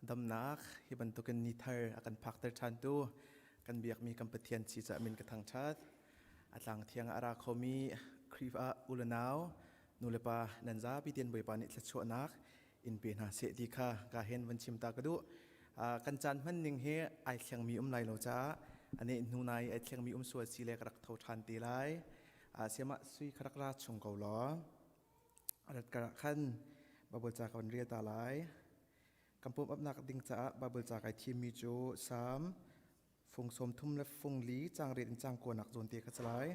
Damnak hi bantukin ni thar a kan phakter ṭhantu kan biakmi kan Pathian ci caah min ka thangṭhat. A tlang thiang ah a ra khomi Khrihfa u le nau, nu le pa nan zapi tein Bawipa nih thluachuahnak in pe hna seh ti kha ka hen van chim ta ka duh. Kan caan hman ning hi ai thlengmi um lai lo caah ane hnu nai ai thlengmi um sual si le ka rak tho ṭhan te lai. Siamah sui kha rak ra chung ko law. Rat karah khan Baibal ca ka van rel ta lai. Kan pum upnak ding caah Baibal ca kai thimmi cu Salm fung sawm thum le fung li caang riat in caang kuanak zawn te kha si lai.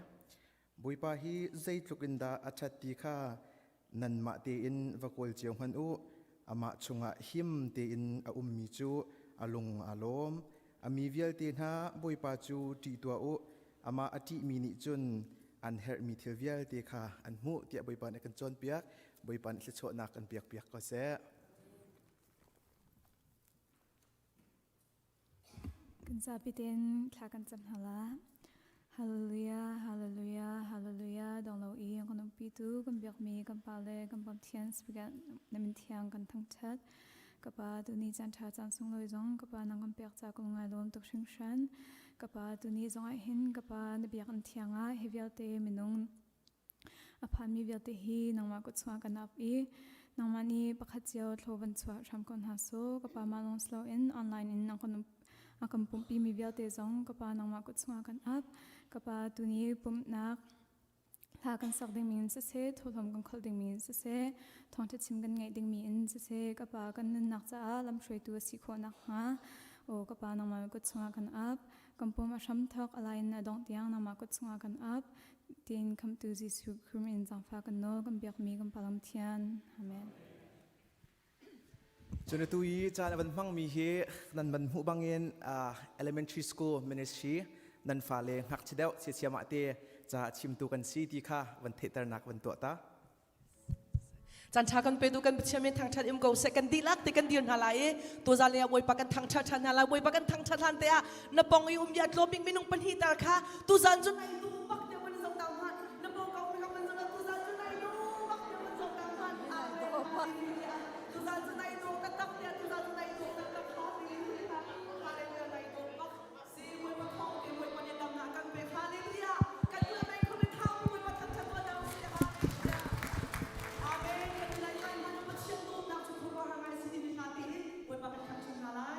Bawipa hi zeitluk in dah a ṭhat ti kha nanmah tein va kawl cio hmanh u. Amah chungah him tein a ummi cu a lung aa lawm. A mi vialte hna Bawipa cu ṭih tuah u. Amah a ṭihmi nih cun an herhmi thil vialte kha an hmuh tiah Bawipa nih a kan cawnpiak. Bawipa nih thluachuahnak kan piakpiak ko seh. Kan zapi tein thla kan cam hna la. Hallelujah, hallelujah, hallelujah. Dong lo i kan umpi tu kan biakmi kan pa le kan Pathian speaker na min thiang kan thangthat. Ka pa tuni caan ṭha caan sunglawi zong ka pa nang kan pek ca ko ngai lawm tuk hringhran. Ka pa tuni zong ah hin ka pa na biakinn thiang ah hi vialte minung a phanmi vialte hi nangmah kut chungah kan ap i nangmah nih pakhat cio thlo van chuah hram ko hna su. Ka pa mah lawng si loin online in nang kan a kan pumhpi mi vialte zong ka pa nangmah kut chungah kan ap. Ka pa tuni pumhnak hla kan sak dingmi in siseh, thawhlawm kan kholh dingmi in siseh, thawngṭha chim kan ngaih dingmi in siseh, ka pa kan nunnak caah lamhruaitu a si khawh nakhnga aw ka pa nangmah kut chungah kan ap. Kan pum a hram thawk a lai in a dongh tiang nangmah kut chungah kan ap. Tiin khamtu Jesuh Khrih in zaangfah kan nawl, kan biakmi kan Pa Lamthian. Amen. Cun atu i caan a van hmangmi hi nan van hmuh bangin elementary school ministry nan fale ngakchia deuh siasiam ah te ca chimtu kan si ti kha van theihternak van tuah ta. Caan ṭha kan petu kan Pathian min thangṭhat im ko seh kan dihlak te kan dir hna lai i tuzan le ah Bawipa kan thangṭhat ṭhan hna lai Bawipa kan thangṭhat hlan te ah na pong i um bia tlawm bik minung pahnih tar kha tuzan cu nai lu bak te van zoh ta hmanh na pong ka um van zoh tuzan cu nai lu bak te van zoh ta hmanh Amen tuzan cu nai lu taktak te tuzan cu nai lu taktak Hallelujah Hallelujah nai lu bak si Bawipa thawng te Bawipa nih damnak kan pek Hallelujah kan tuah nai khum i thau Bawipa thangṭhat tuah hna usih Hallelujah Amen kan i lai ngai hmanh Pathian dawtnak cu khuaruahhar ngai si timi hla tein Bawipa kan thangṭhat hna lai.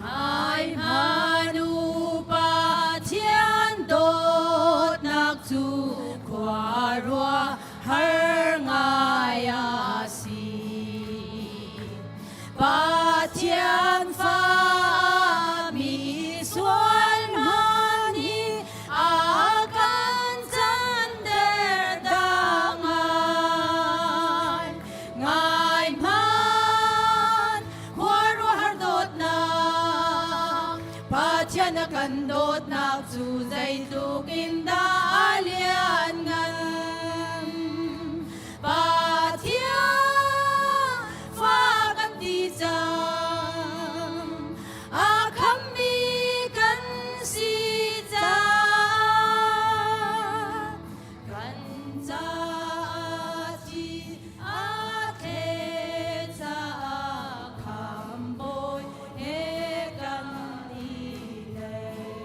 Ai hmanu Pathian dawtnak cu khuaruah har ngai a si. Pathian fa mi sual hman hi a kan canter dah ngai. Ngai hmanh khuaruahhar dawtnak Pathian a kan dawtnak cu zeitluk in dah a lianngan. Pathian fa kan ti cang a khammi kan si cang kan caah thi a thlet caah khambawi he kan i hlei.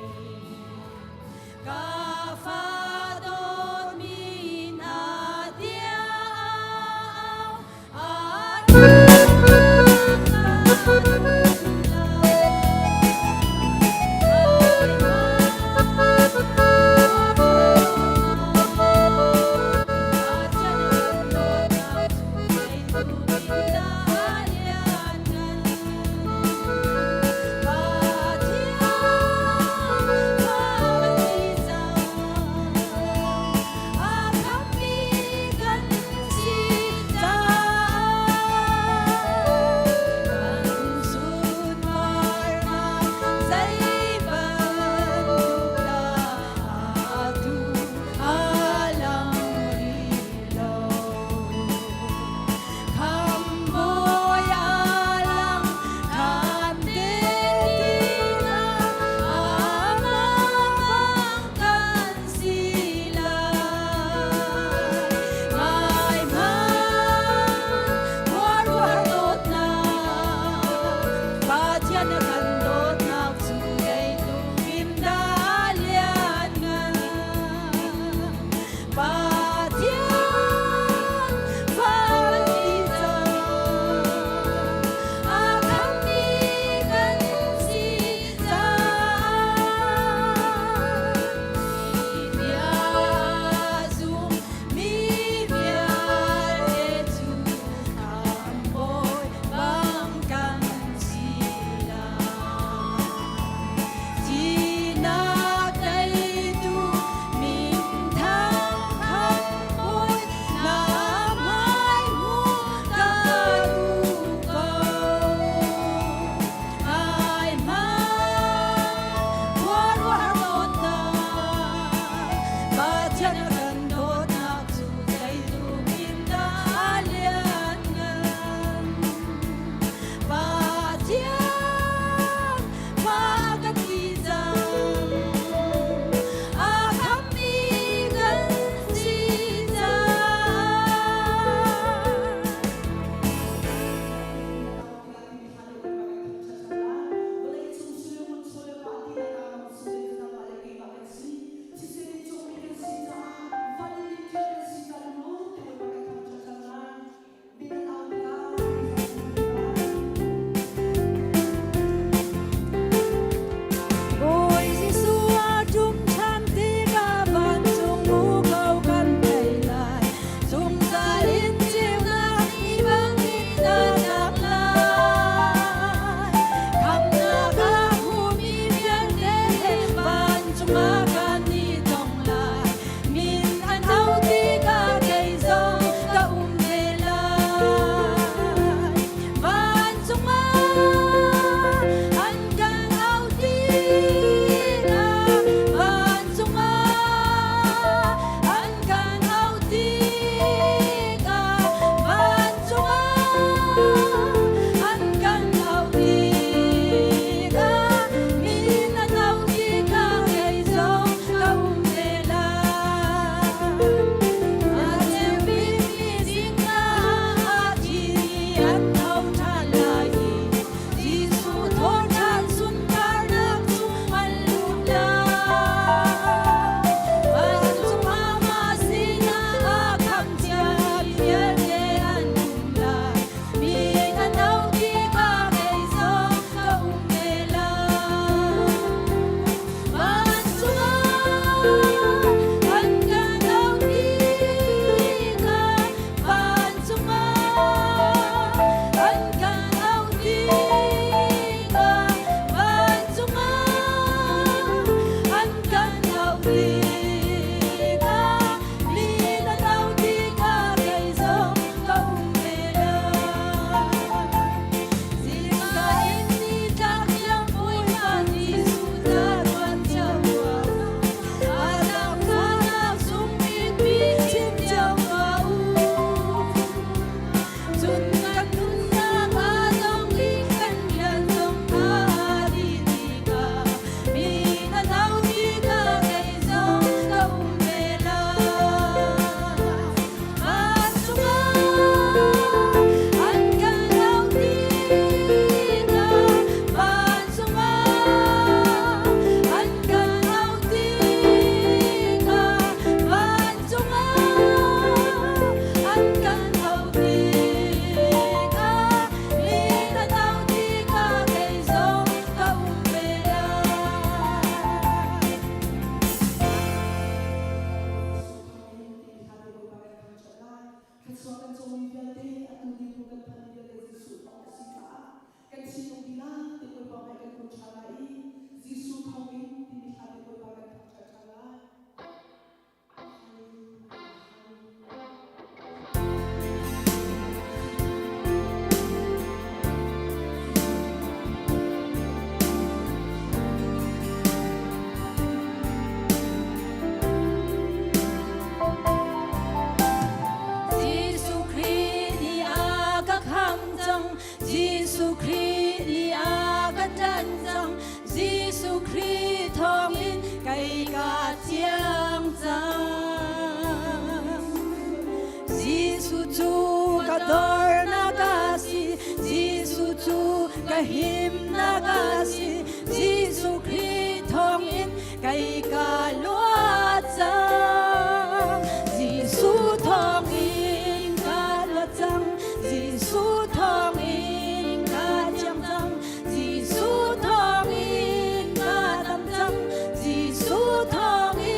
dornak a si, Jesuh cu ka himnak a si, Jesuh Khrih thawngin kei ka luat cang. Jesuh thawngin ka luat cang, Jesuh thawngin ka thiang cang, Jesuh thawngin ka dam cang, Jesuh thawngin,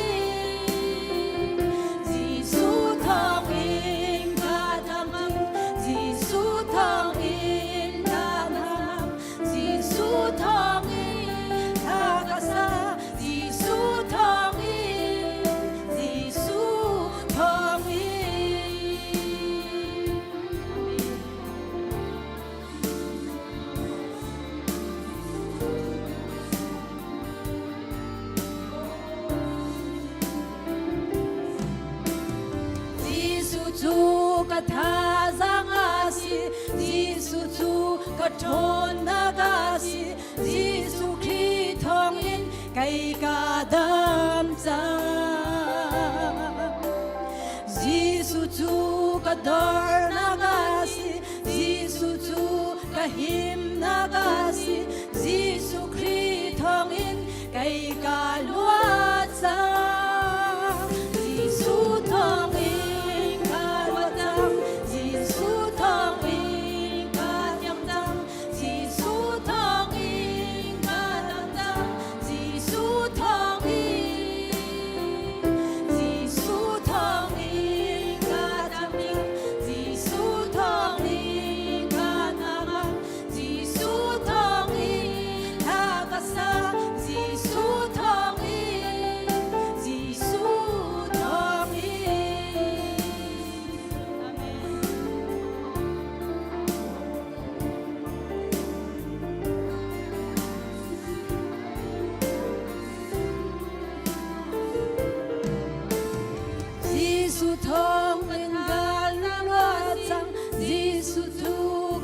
Jesuh thawngin ka dam cang, Jesuh thawngin ka dam, Jesuh thawngin tha ka sa, Jesuh thawngin, Jesuh thawngin. Jesuh cu ka thazaang a si, Jesuh cu ka ṭhawnnak a si, Jesuh Khrih thawngin kei ka dam cang. Jesuh cu ka dornak a si, Jesuh cu ka himnak a si, Jesuh Khrih thawngin kei ka luat cang. Jesuh thawngin ka luat cang, Jesuh thawngin ka thiang cang, Jesuh thawngin ka dam cang, Jesuh thawngin, Jesuh thawngin ka dam cang, Jesuh thawngin ka ngam, Jesuh thawngin tha ka sa, Jesuh thawngin, Jesuh thawngin. Amen. Jesuh thawngin ka luat cang, Jesuh cu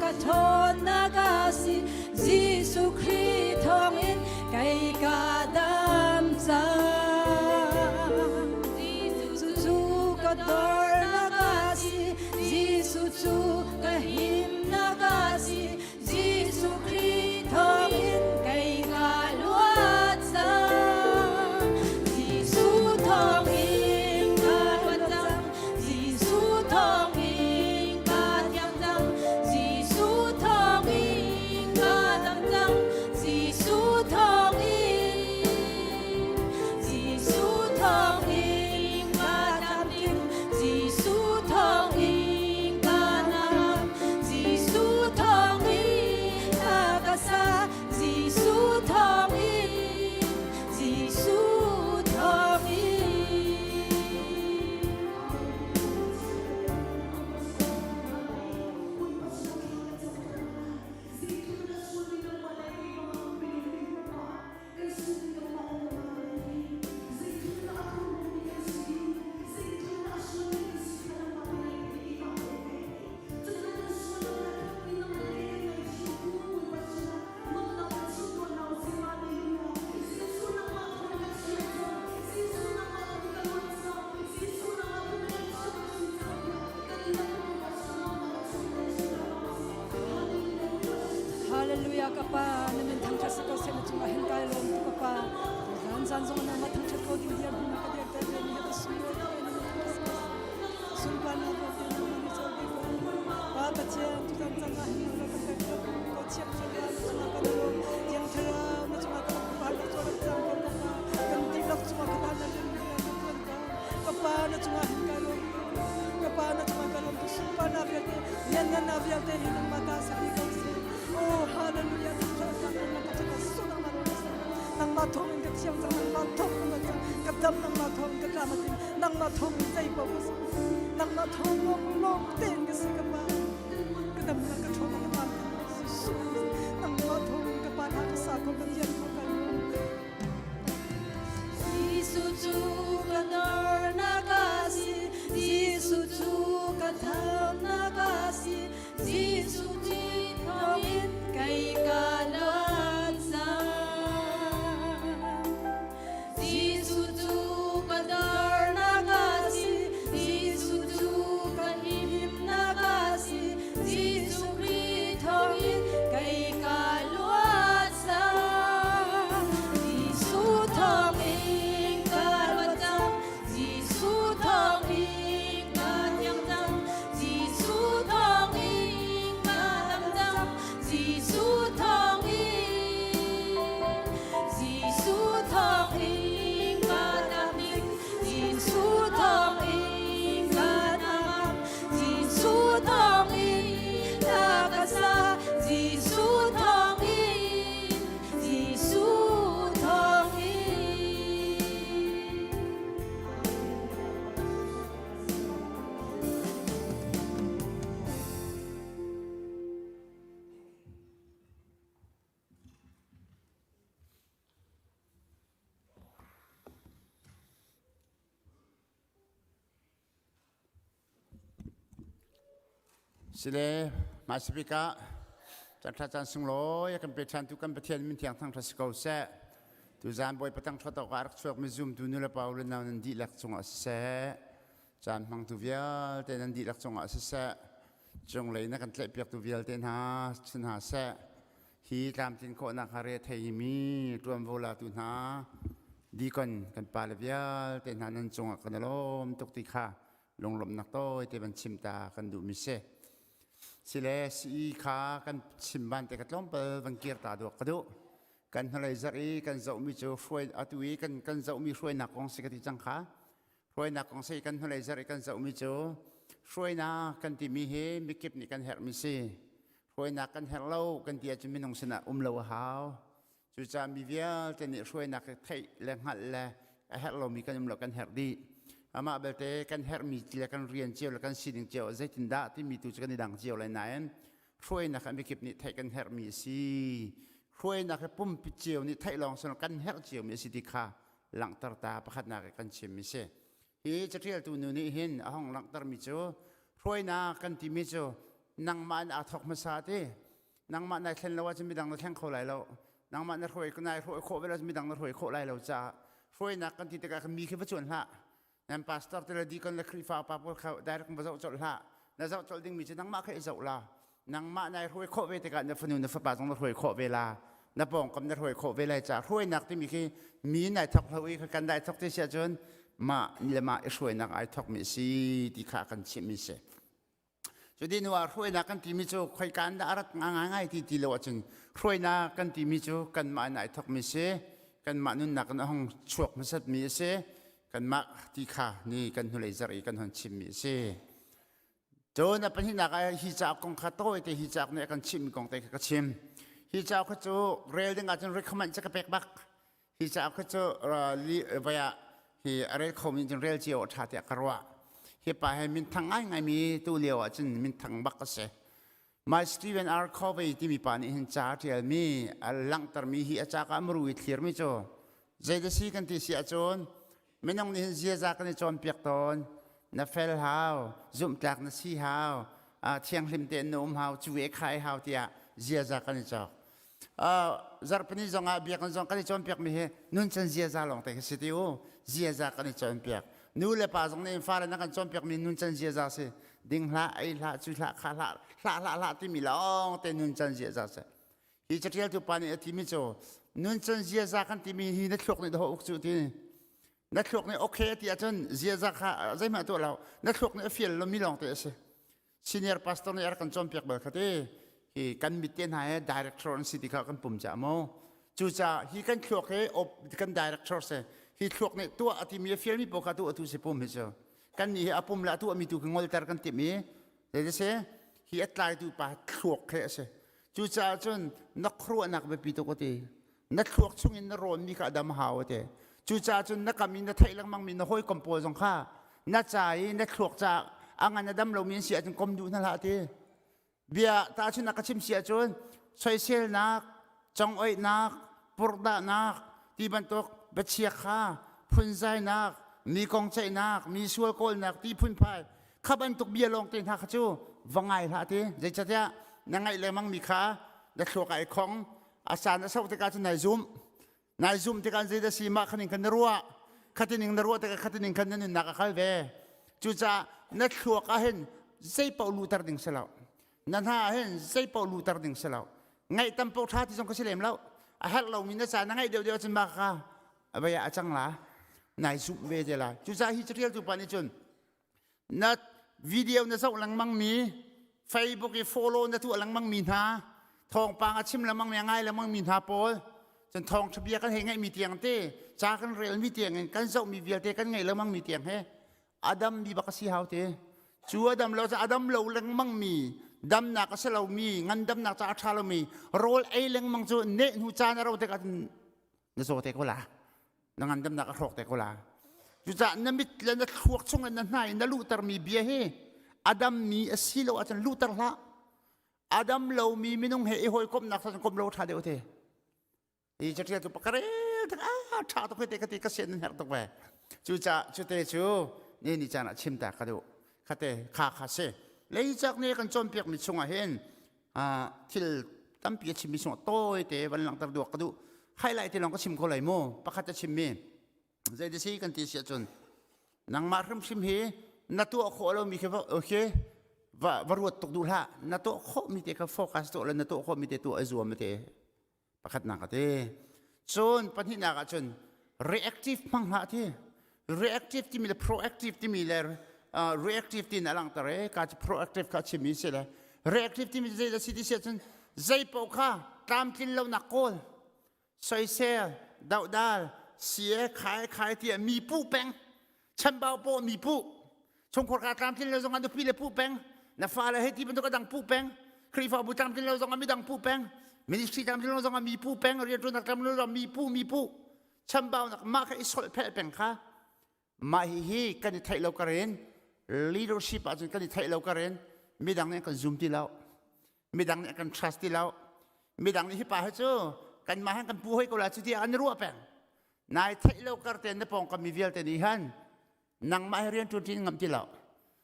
ka ṭhawnnak a si, Jesuh Khrih thawngin kei ka dam cang. Jesuh cu ka dornak a si, Jesuh cu ka himnak a si, Jesuh Khrih thawngin kei ka luat cang. Jesuh thawngin ka luat cang. Jesuh thawngin ka thiang cang. Jesuh thawngin ka dam cang. Jesuh thawngin, Jesuh thawngin ka tlamtling. Jesuh thawngin ka nam. Jesuh thawngin a ka sa. Jesuh thawngin, Jesuh thawngin. Hallelujah ka pa na min thangthat si ko seh na cungah hin kai lawm tu ka pa zan zan zong na ma thangthat ko ding dir hmun ka dir ter ve mi ha sunglawi tuk e na min thangthat si ko sunpa na ko te na ni chol bi ko pa pathian tu zan zan ah hin na ka pek ko chiam thara na cungah ka lawm tiang thara na cungah ka pa na chol chang ko ka pa kan ti lak cungah ka ta na lim ka tuan ka ka pa na cungah hin kai lawm ka pa na cungah ka lawm tu sunpa na vialte lianngan na vialte hi nangmah ta si ko seh Oh hallelujah nangmah thawng in ka thiang cang nangmah thawng in ka ka dam nangmah thawng in ka tlam a tling nangmah thawng in zei paoh ka si nangmah thawng lawng lawng tein ka si ka pa ka dam na ka ṭhawn ka tlam nangmah thawng in ka pa hna ka sa kho ka thian kho ka Jesuh cu ka dornak a si Jesuh cu ka thamnak a si Jesuh thi thawngin kei ka luat cang. Jesuh cu ka dornak a si, Jesuh cu ka himnak a si. Jesuh thawngin, Jesuh thawngin. Sile hmaisabik ah caan ṭha caan sunglawi a kan pe ṭhan tu kan Pathian min thiang thangṭhat si ko seh. Tuzaan Bawipa thangṭhat awk ah a rak chuakmi zumtu nulepa u le nau nan dihlak cungah siseh, caan hmangtu vialte nan dihlak cungah siseh, cunglei na kan tlaihpiaktu vialte hna si hna seh. Hi tlamtlin khawhnak ha re theimi ṭuanvo latu hna dikon kan pale vialte hna nan cungah kan i lawm tuk ti kha lunglawmhnak tawite van chim ta kan duhmi si. Sile sii kha kan chim ban te ka tlawmpal van kir ta duak ka duh. Kan hnulei zarh i kan zohmi cu hruai atu i kan kan zohmi hruainak kong si ka ti cang kha. Hruainak kong si kan hnulei zarh i kan zohmi cu hruainak kan timi hi mikip nih kan herhmi si. Hruainak kan herh lo kan ti ahcun minung sinah um lo a hau. Cucaah mi vialte nih hruainak theih le hngalh le a herh lomi kan um lo kan herh dih. Amah belte kan herhmi le kan rian cio le kan sining cio zeitindah timi tu cu kan i dang cio lai nain hruainak ah mikip nih theih kan herhmi a si. Hruainak hi pumpi cio nih theih lawng si kan herh ciomi a si ti kha langhter ta pakhatnak i kan chimmi si. Hi caṭialtu nu nih hin a hong langhtermi cu hruainak kan timi cu nangmah in aa thawk hmasa ti nangmah nai thlen lo ahcun midang na thleng kho lai lo nangmah na hruai nai hruai khawh ve lo midang na hruai khawh lai lo caah hruainak kan ti tikah mi khi va cuan hlah nan pastor te le deacon le Khrihfa upa pawl kha direct va zoh colh hlah na zoh colh dingmi cu nangmah kha i zoh la nangmah nai hruai khawh ve tikah na fanu na fapa zong na hruai khawh ve la na pawngkam na hruai khawh ve lai caah hruainak timi khi mi nai thok hlo i kan dai thok ti si ahcun mah le mah i hruainak ai thokmi si ti kha kan chimmi si Cuti hnu ah hruainak kan timi cu khoika in dah a rat ngai ti ti lo ahcun hruainak kan timi cu kanmah in ai thokmi si kanmah nunnak in a hung chuak hmasatmi a si kanmah ti kha ni kan hnulei zarh i kan hon chimmi a si. Cun a pahnihnak ah hi cauk kong kha tawite hi cauk nih a kan chimmi kong te kha ka chim. Hi cauk kha cu rel ding ahcun recommend cu ka pek bak. Hi cauk hi cu voi ah hi a rel khomi cun rel cio a ṭha tiah ka ruah. Hi pa he minthang ngaingaimi tu lio ah cun minthang bak a si. My Stephen R. Covey timi pa nih hin ca a ṭialmi, a langhtermi hi a ca ka muru i thlirmi cu zeidah si kan ti si ahcun minung nih hin ziaza kan i cawnpiak tawn. Na fel hau, zumhtlak na si hau, thianghlim tein na um hau, cu e kha e hau tiah ziaza kan i cawk. Zarhpini zong ah biakinn zong kan i cawnpiakmi hi nuncan ziaza lawng te khi si ti u ziaza kan i cawnpiak nu le pa zong nih fale na kan cawnpiakmi nuncan ziaza si ding hlah ei hlah cu hlah kha hlah hlah hlah hlah timi lawng te nuncan ziaza si hi catialtu pa nih a timi cu nuncan ziaza kan timi hi na thluak nih dawh uk cu ti na thluak nih okay ti ahcun ziaza kha zeihmah tuah lo na thluak nih a fial lomi lawng te a si senior pastor nih a rak kan cawnpiak bal kha ti hi kan mit te hna he director an si ti kha kan pum ca maw cucaah hi kan thluak he kan director si hi thluak nih tuah a timi a fialmi paoh kha tu atu si pum hi cu kan nih hi a pum le a tuahmi tu khi ngolter kan timh i zei si hi a tlaitu pa thluak he a si cucaah cun na khuaruahnak biapi tuk a ti na thluak chungin na rawnmi kha a dam hau a ti cucaah cun na kam i na theih lengmang mi na hawikom pawl zong kha na ca i na thluak ca a ngan a dam lomi an si ahcun kom duh hna hlah ti bia tahchunhnak ka chim si ahcun soiselnak congoihnak purhdahnak ti bantuk biachia kha phunzainak mi kong ceihnak mi sual kawlnak ti phunphai kha bantuk bia lawng te hna kha cu va ngai hlah ti zeicatiah na ngaih lengmang mi kha na thluak ah i khong a caan a sauh tikah cun nai zum nai zum tikah zeidah si mah khaning khan na ruah khatining na ruah tikah khatining khan na nunnak a kal ve cucaah na thluak ah hin zei paoh luhter ding si lo na hna ah hin zei paoh luhter ding si lo ngaih tam paoh ṭha ti zong ka si lem lo a herh lomi na ca na ngaih deuh deuh ahcun mah kha a vei ah a cang la nai zumh ve te lai cucaah hi catialtu pa nih cun na video na zoh lengmang mi Facebook i follow na tuah lengmang mi hna thawngpang a chim lengmang mi a ngai lengmang mi hna pawl cun thawngṭha bia kan hei ngaih mi tiang te ca kan rel mi tiang in kan zoh mi vialte kan ngaih lengmang mi tiang he adam mi bak a si hau te cu adam lo adam lo lengmang mi. Damnak a si lomi, ngandamnak ca a ṭha lomi rawl ei lengmang cu neh hnu caan a ro tikah na zaw te ko la. Na ngandamnak a hrawk te ko la. Cucaah na mit le na thluak chung in na hna in na luhtermi bia hi a dammi a si lo ahcun luhter hlah. A dam lomi minung he i hawikomhnak cun kom lo ṭha deuh te. Hi caṭial tu pakarel tak ah ṭha tuk te ka ti ka sian nan herh tuk ve. Cucaah cute cu ni ni caan ah chim ta ka duh. Khate kha kha si. Leicak nih kan cawnpiakmi chungah hin thil tampi a chimmi chungah tawi te van langhter duak ka duh. Highlight te lawng ka chim kho lai mu. Pakhat a chimmi zei si kan ti si ahcun nangmah hrimhrim hi na tuah khawh lomi khi okay va va ruat tuk duh hlah. Na tuah khawhmi te kha focus tuah le na tuah khawhmi te tuah i zuam te. Pakhatnak a ti. Cun pahnihnak ah cun reactive hmang hlah ti. Reactive timi le proactive timi le uh, reactive tin a langhter e ka cu proactive kha chimmi si le reactive timi zei dah si ti si ahcun zei paoh kha tlamtlin lonak kawl soisel dohdal sie khai khai tiah mi puh peng chambau paw mi puh chungkhar ka tlamtlin lo zong ah nupi le puh peng na fale hei ti bantuk a dang puh peng Khrihfabu tlamtlin lo zong ah midang puh peng ministry tlamtlin lo zong ah mi puh peng rianṭuannak tlamtlin lo zong mi puh mi puh chambaunak mah kha i solhphelh peng kha mah hi hi kan i theih lo karin leadership ahcun kan i theih lo karin midang nih kan zum ti lo midang nih kan trust ti lo midang nih hi pa hi cu kanmah han kan pu hoi ko la cu tiah an ruah peng nai theih lo kar te na pawngkam mi vialte nih han nangmah he rian ṭuan ṭin ngam ti lo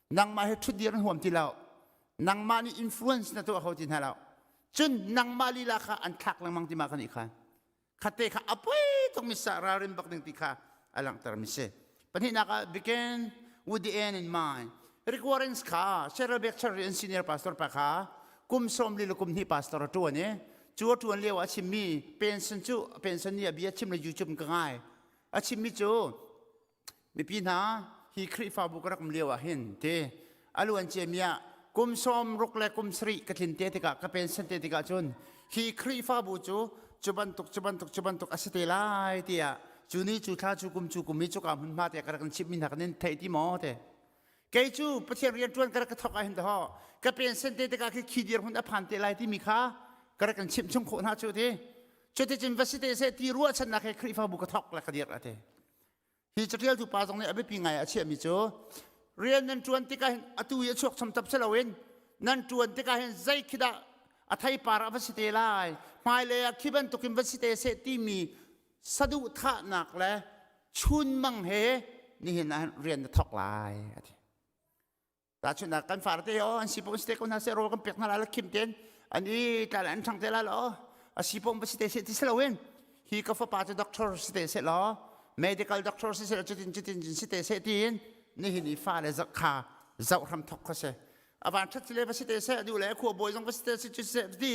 nangmah he ṭhutdir an huam ti lo nangmah nih influence na tuah kho ti hna lo cun nangmah lila kha an thlak lengmang ti ma kan nih kha khate kha apoi tuk mi sa ralrin bak ding ti kha a langhter mi si pahnihnak ah begin with the end in mind Rick Warren kha Cheryl Beck an senior pastor pa kha kum sawm li le kum hnih pastor a ṭuan i cu a ṭuan lio ah a chimmi pension cu pension nih a bia chim le YouTube ka ngai a chimmi cu mipi hna hi Khrihfabu ka rak um lio ah hin te a luan ciami ah kum sawm ruk le kum sarih ka tlin te tikah ka pension te tikah cun hi Khrihfabu cu cu bantuk cu bantuk cu bantuk a si te lai tiah cu ni cu thla cu kum cu kum i cuka hmunhma te ka rak in chimmi hna kan in theih ti maw te kei cu Pathian rian ṭuan ka rak ka thawk ah hin daw ka pension te tikah khi khi dirhmun a phan te lai timi kha ka rak in chimh chung khawh hna cu ti cuticun va si te seh ti ruahchannak he Khrihfabu ka thawk le ka dir a ti Hi caṭialtu pa zong nih a biapi ngai a chiahmi cu rian nan ṭuan tikah hin atu i a chuak chom tap si loin nan ṭuan tikah hin zei khi dah a theipar ah va si te lai hmailei ah khi bantukin va si te seh timi saduhthahnak le chunmang he nihin ah rian na thawk lai a ti. Tahchunhnak kan far te o an si pom si te ko hna seh rawl kan pek hna la khim ten an i tla an ṭhang te la lo a si pom si te seh ti si loin hi ka fapa cu doctor si te seh law medical doctor si seh cutin cutin si te seh tiin nihin i fa le kha zoh hram thok kha se avan ṭhat le va si te seh duh le khua bawi zong va si te seh cu seh ti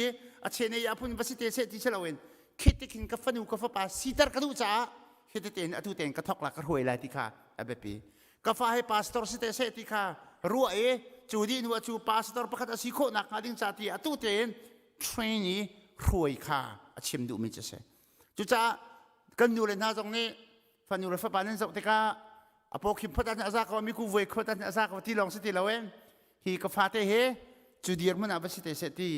a chene ya phun va si te seh ti si loin khi tikhin ka fanu ka fapa siter ka duh caah hi te tein atu tein ka thok la ka hruai lai ti kha a biapi ka fa he pastor si te seh ti kha ruah i cu dih hnu ah cu pastor pakhat a si khawh nak hnga ding ca ti atu tein train i hruai kha a chim duhmi cu si cucaah kan nu le hna zong nih fanu le fapa nan zoh tikah a pawkhim phot ahcun a za ko miku vuai khot ahcun a za ko ti lawng si ti lo in hi ka fate he cu dirhmun ah va si te seh ti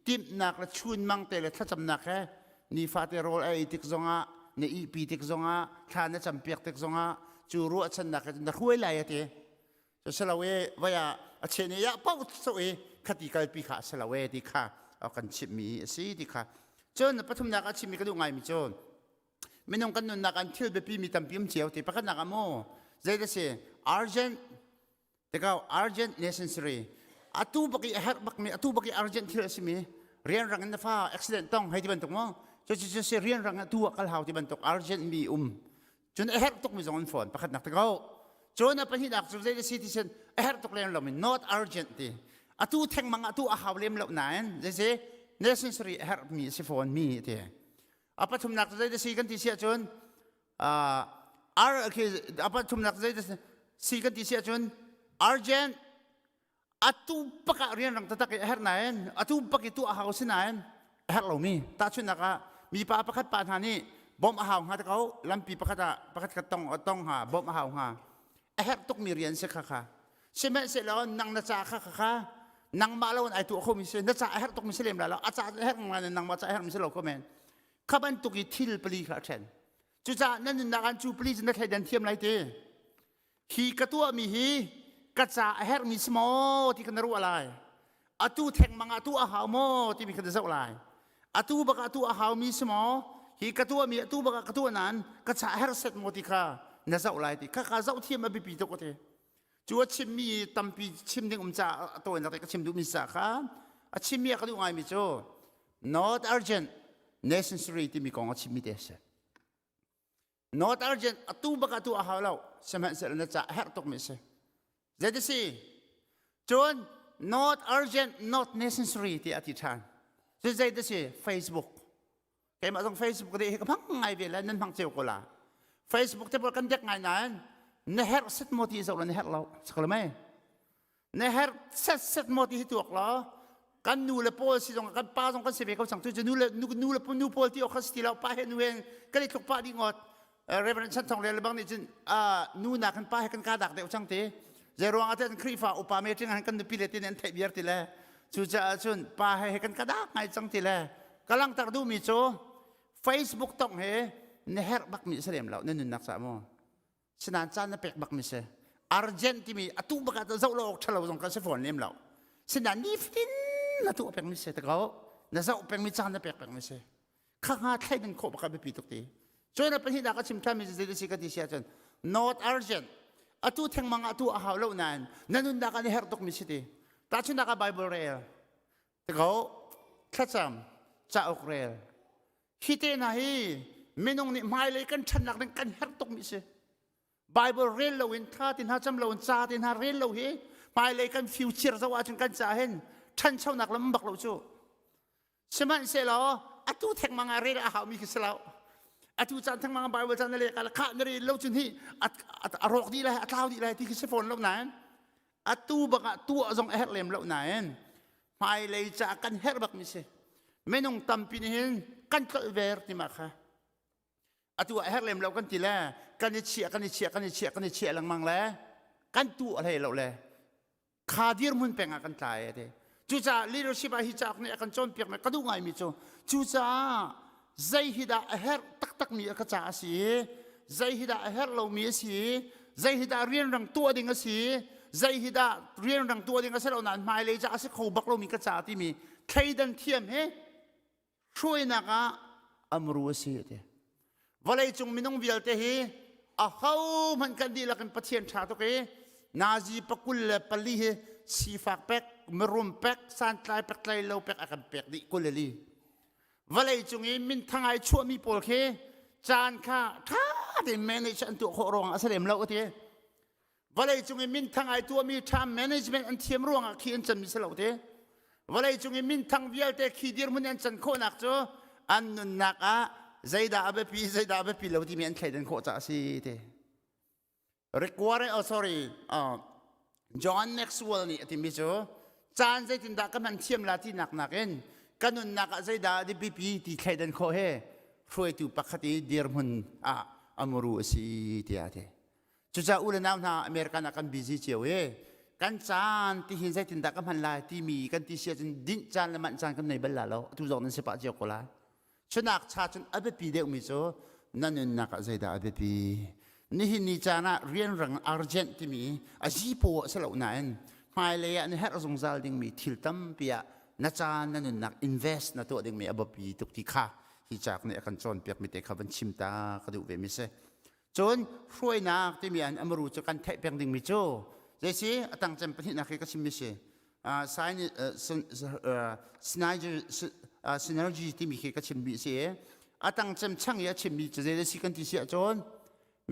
timhnak le chunmang te le thlacamnak he nifate rawl a ei tik zongah na ihpi tik zongah thla na campiak tik zongah cu ruahchannak he na hruai lai a ti cu si lo i vai ah a chen i ah paoh so i khati kalpi kha a si lo e ti kha a kan chimhmi a si ti kha cun pathumnak a chimmi ka duh ngaimi cu minung kan nunnak an thil biapi mi tampi um cio ti pakhatnak ah mu zei da si urgent Tikah urgent necessary atu bak i a herh bakmi atu bak i urgent thil a simi rianrang in na fa accident tong hei ti bantuk maw cu cu cu si rianrang atu ah kal hau ti bantuk urgent mi um cun a herh tukmi zong an fawn pakhatnak te ko cun a pahnihnak cu zei si ti sin a herh tuk lem lomi not urgent ti atu thengmang atu a hau lem lo nain zei si necessary a herhmi a si fawn mi ti a pathumnak cu zei si kan ti si ahcun ar khi a pathumnak zei si kan ti si ahcun urgent atu pakah rianrang taktak i a herh nain atu pak i tu a hau si nain a herh lomi tahchunhnak ah mipa pakhat pa hna nih bawmh a hau hnga te ko lampi pakhat ah pakhat khat tong tong hnga bawmh a hau hnga a herh tukmi rian si kha kha sihmanhsehlaw nang na ca kha kha kha. Nangmah lo in ai tuah khomi si, na ca a herh tukmi si lem lai lo, a ca a herh ngai nangmah ca a herhmi si lo kho men. Kha bantuk i thil pali kha a ṭhen. Cucaah na nunnak an cu pali cu na thleidan thiam lai ti. Hi ka tuahmi hi ka ca a herhmi si maw ti kha na ruah lai. Atu thengmang ah tuah a hau maw timi kha na zoh lai. Atu bak ah tuah a haumi si maw? Hi ka tuahmi atu bak ah ka tuah nain ka ca a herh set maw ti kha na zoh lai ti. Kha ka zoh thiam a biapi tuk a ti. Cu a chimmi tampi chim ding um caah a tawinak te ka chim duhmi ca kha a chimmi a ka duh ngaimi cu not urgent necessary timi kong a chimmi te a si. Not urgent atu bak atu a hau lo sihmanhsehlaw na ca a herh tukmi a si. Zei ti si? Cun not urgent not necessary ti a ti ṭhan. Cu zei ti si? Facebook. Keimah zong Facebook deh hi ka hmang ngai ve le nan hmang cio ko la. Facebook te pawl kan dek ngai nain na herh set maw ti zoh la na herh lo. Sakal mei? Na herh set set maw ti hi tuak law kan nu le pawl si zong kan pa zong kan si ve ko cang tu cu nu le nu nu le nu pawl ti awk kha si ti lo pa he nu he kan i tluk pah dih ngawt Reverend Chan Thong le bang nih cun nu nak kan pa he kan ka dak deuh cang ti zei ruang ah kan Khrihfa upa meeting ah kan nupi le ti an theih biar ti le cucaah cun pa he he kan ka dak ngai cang ti le ka langter duhmi cu Facebook tong he na herh bak mi si lem lo na nunnak ca mu Sinain caan na pek bak mi si. Urgent timi atu bak ah zoh lo awk ṭhalo zong kan si fawn lem lo. Sinain nifatin na tuah peng mi si te ko. Na zoh peng mi caan na pek peng mi si. Kha hnga thleidan khawh bak a biapi tuk ti. Cun a pahnihnak a chim ṭhan mi cu zei si ka ti si ahcun not urgent. Atu thengmang ah tu a hau lo nain na nunnak ah na herh tuk mi si ti. Tahchunhnak ah Bible rel. Te ko thlacam cauk rel Hi te hna hi minung nih hmailei kan ṭhannak ding kan herh tukmi si. Bible rel loin thla ti hna cam loin ca ti hna rel lo hi hmailei kan future zoh ahcun kan ca hin ṭhanchonak lam bak lo cu. Sihmanhsehlaw atu thengmang ah rel a haumi khi si lo. Atu caan thengmang ah Bible caan na leh ka khah na rel lo cun hi a rawk dih lai a tlau dih lai ti khi si fawn lo nain atu bak ah tuah zong a herh lem lo nain hmailei caah kan herh bakmi si minung tampi nih hin kan tlolh ver ti ma kha atu ah herh lem lo kan ti le kan i chiah kan i chiah kan i chiah kan i chiah lengmang le kan tu a hlei lo le kha dirhmun peng ah kan tlai ate cucaah leadership ah hi cauk nih a kan cawnpiak ka duh ngaimi cu cucaah zei hi dah a herh taktakmi a ka ca a si i zei hi dah a herh lomi a si i zei hi dah rianrang tuah ding a si i zei hi dah rianrang tuah ding a si lo nain hmailei ca a si kho bak lomi ka ca timi thleidan thiam hi hruainak ah amru a si a ti vawleicung minung vialte hi a ho hmanh kan dihlak in Pathian ṭha tuk i nazi pakul le pali hi sifak pek mirum pek santlai pek tlai lo pek a kan pek dih kul le li Vawleicung i minthang ai chuahmi pawl khi caan kha ṭha tein manage an tuah khawh ruangah a si lem lo a ti. Vawleicung i minthang ai tuahmi ṭha management an thiam ruangah khi an canmi si lo ti. Vawleicung i minthang vialte khi dirhmun an can khawhnak cu an nunnak ah zeidah a biapi zeidah a biapi lo timi an thleidan khawh caah a si ti. Require oh sorry uh, John Maxwell nih a timi cu caan zeitindah ka hman thiam la tinak nakin ka nunnak ah zeidah a biapi ti thleidan khawh he hruaitu pakhat i dirhmun ah amuru a si tiah a ti. Cucaah u le nau hna American ah kan busy cio i kan caan ti hin zeitindah ka hman lai timi kan ti si ahcun dinh caan le manh caan kan nei bal la lo atu zong nan si pah cio ko lai. Cunak cha cun a biapi deuhmi cu na nunnak ah zeidah a biapi? Nihin ni caan ah rianrang urgent timi a zipaw a si lo nain hmailei ah na herh zungzal dingmi thil tampi ah na caan na nunnak invest na tuah dingmi a biapi tuk ti kha hi cauk nih a kan cawnpiakmi te kha van chim ta ka duh ve mi si. Cun hruainak timi an amaru cu kan theih peng dingmi cu zeisi a tang cem pahnihnak hi ka chimmi si. Synergy timi khi ka chimmi si a tang cem chang i a chimmi cu zei si kan ti si ahcun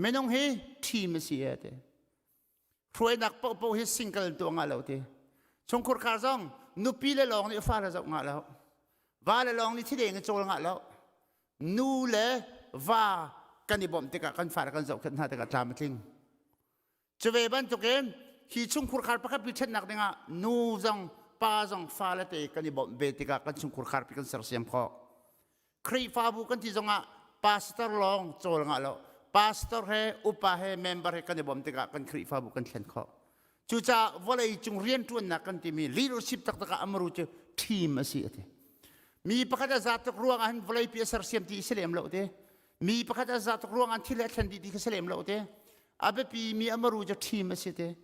minung hi team a si e ti hruainak paohpaoh hi single tuah ngah lo ti chungkhur khar zong nupi le lawng nih fa le zoh ngah lo va le lawng nih thideng i cawl ngah lo nu le va kan i bawmh tikah kan fa le kan zohkhenh hna tikah tlam a tling Cu ve bantukin hi chungkhur khar pakhat pi ṭhennak dingah nu zong pa zong fale te kan i bawmh ve tikah kan chungkhur khar pi kan sersiam khawh. Khrihfabu kan ti zongah pastor lawng cawl ngah lo. Pastor he upa he member he kan i bawmh tikah kan Khrihfabu kan thlen khawh. Cucaah vawlei cung rianṭuannak kan timi leadership taktak ah amaru cu team a si a ti. Mi pakhat a za tuk ruang ah hin vawleipi a sersiam ti si lem lo te. Mi pakhat a za tuk ruang ah thil a thlen dih ti kha si lem lo te. A biapi mi amaru cu team a si te.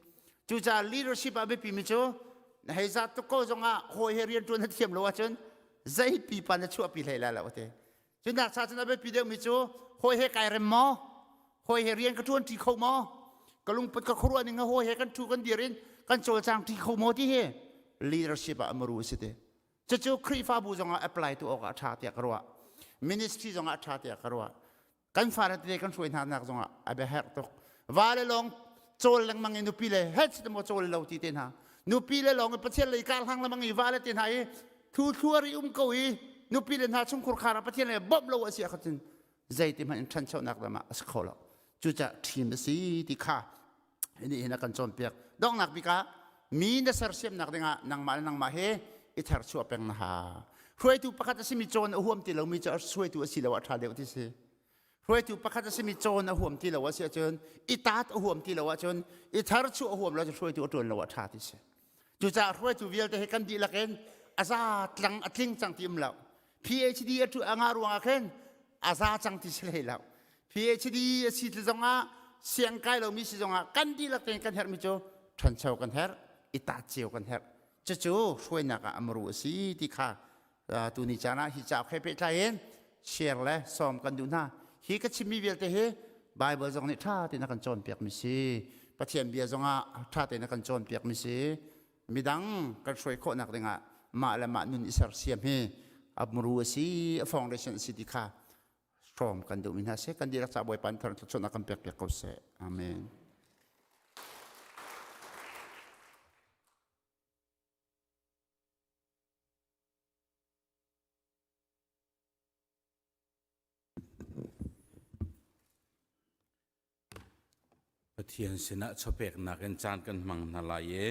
Cucaah leadership a biapi mi cu na hei za tuk ko zong ah hawi he rianṭuan na thiam lo ahcun zei pipa na chuahpi hlei lai lo te. Cunak cha cun a biapi deuhmi cu hawi he kai rem maw? Hawi he rian ka ṭuan ṭi kho maw? Ka lungput ka khuaruah ning hawi he kan ṭhu kan dir in kan cawlcang ṭi kho maw ti hi leadership ah a maru a si te. Cucu Khrihfabu zongah apply tu awk ah a ṭha tiah ka ruah. Ministry zongah a ṭha tiah ka ruah. Kan fale tete kan hruai hna nak zongah a biaherh tuk. Va le lawng cawl lengmang i nupi le het si maw cawl lo ti te hna. Nupi le lawng i Pathian lei kar hlang lengmang i va le te hna i thu thluar i um ko i nupi le hna chungkhur khar ah Pathian le bawmh lo a si ahcun zeiti hmanh in ṭhanchonak ram ah a si kho lo. Cucaah ṭhim a si ti kha ini hin a kan cawnpiak. Donghnak bik ah mi na sersiamnak dingah nangmah le nangmah he i tharchuah peng na ha. Hruaitu pakhat a simi cawn a huam ti lomi cu hruaitu a si lo ah ṭha deuh ti si. Hruaitu pakhat a simi cawn a huam ti lo a si ahcun i taat a huam ti lo ahcun i tharchuah a huam lo ahcun hruaitu a ṭuan lo ah ṭha ti si. Cucaah hruaitu vialte hi kan dihlak in a za tlang a tling cang ti um lo. PhD a ṭu a ngah ruangah khin a za cang ti si hlei lo. PhD a si ti zongah siang kai lomi si zongah kan dihlak tein kan herhmi cu ṭhancho kan herh, i taat cio kan herh. Cucu hruainak ah a muru a si ti kha tuni caan ah hi cauk he pehtlai in share le sawm kan duh hna. Hi ka chimmi vialte hi Bible zong nih ṭha tein a kan cawnpiakmi si. Pathian bia zongah ṭha tein a kan cawnpiakmi si. Midang kan hruai khawhnak dingah mah le mah nun i sersiam hi a muru a si, a foundation a si ti kha hrawm kan duhmi hna si. Kan dihlak ca Bawipa nih thluachuahnak kan pekpiak ko seh. Amen. Pathian sinah chawpeknak in caan kan hmang hna lai i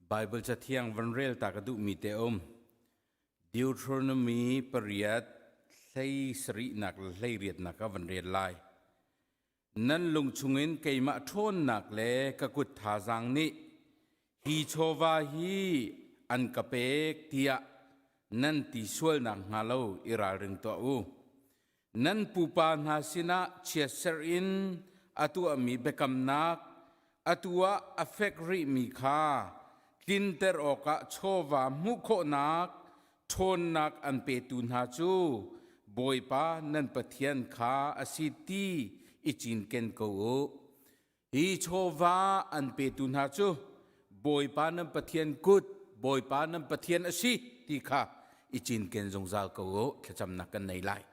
Baibal Cathiang van rel ta ka duhmi te um. Deuteronomy pariat hlei sarihnak le hlei riatnak ah van rel lai. Nan lung chungin keimah ṭhawnnak le ka kut thazaang nih hi chawva hi an ka pek tiah nan ti sual nakhnga lo i ralring tuah u. Nan pupa hna sinah chiatserh in a tuahmi biakamnak atu ah a fek rihmi kha tlinter awkah chawva hmuh khawhnak ṭhawnnak an petu hna cu Bawipa nan Pathian kha a si ti i cinken ko u. Hi chawva an petu hna cu Bawipa nan Pathian kut, Bawipa nan Pathian a si ti kha i cinken zungzal ko u. Thlacamnak kan nei lai.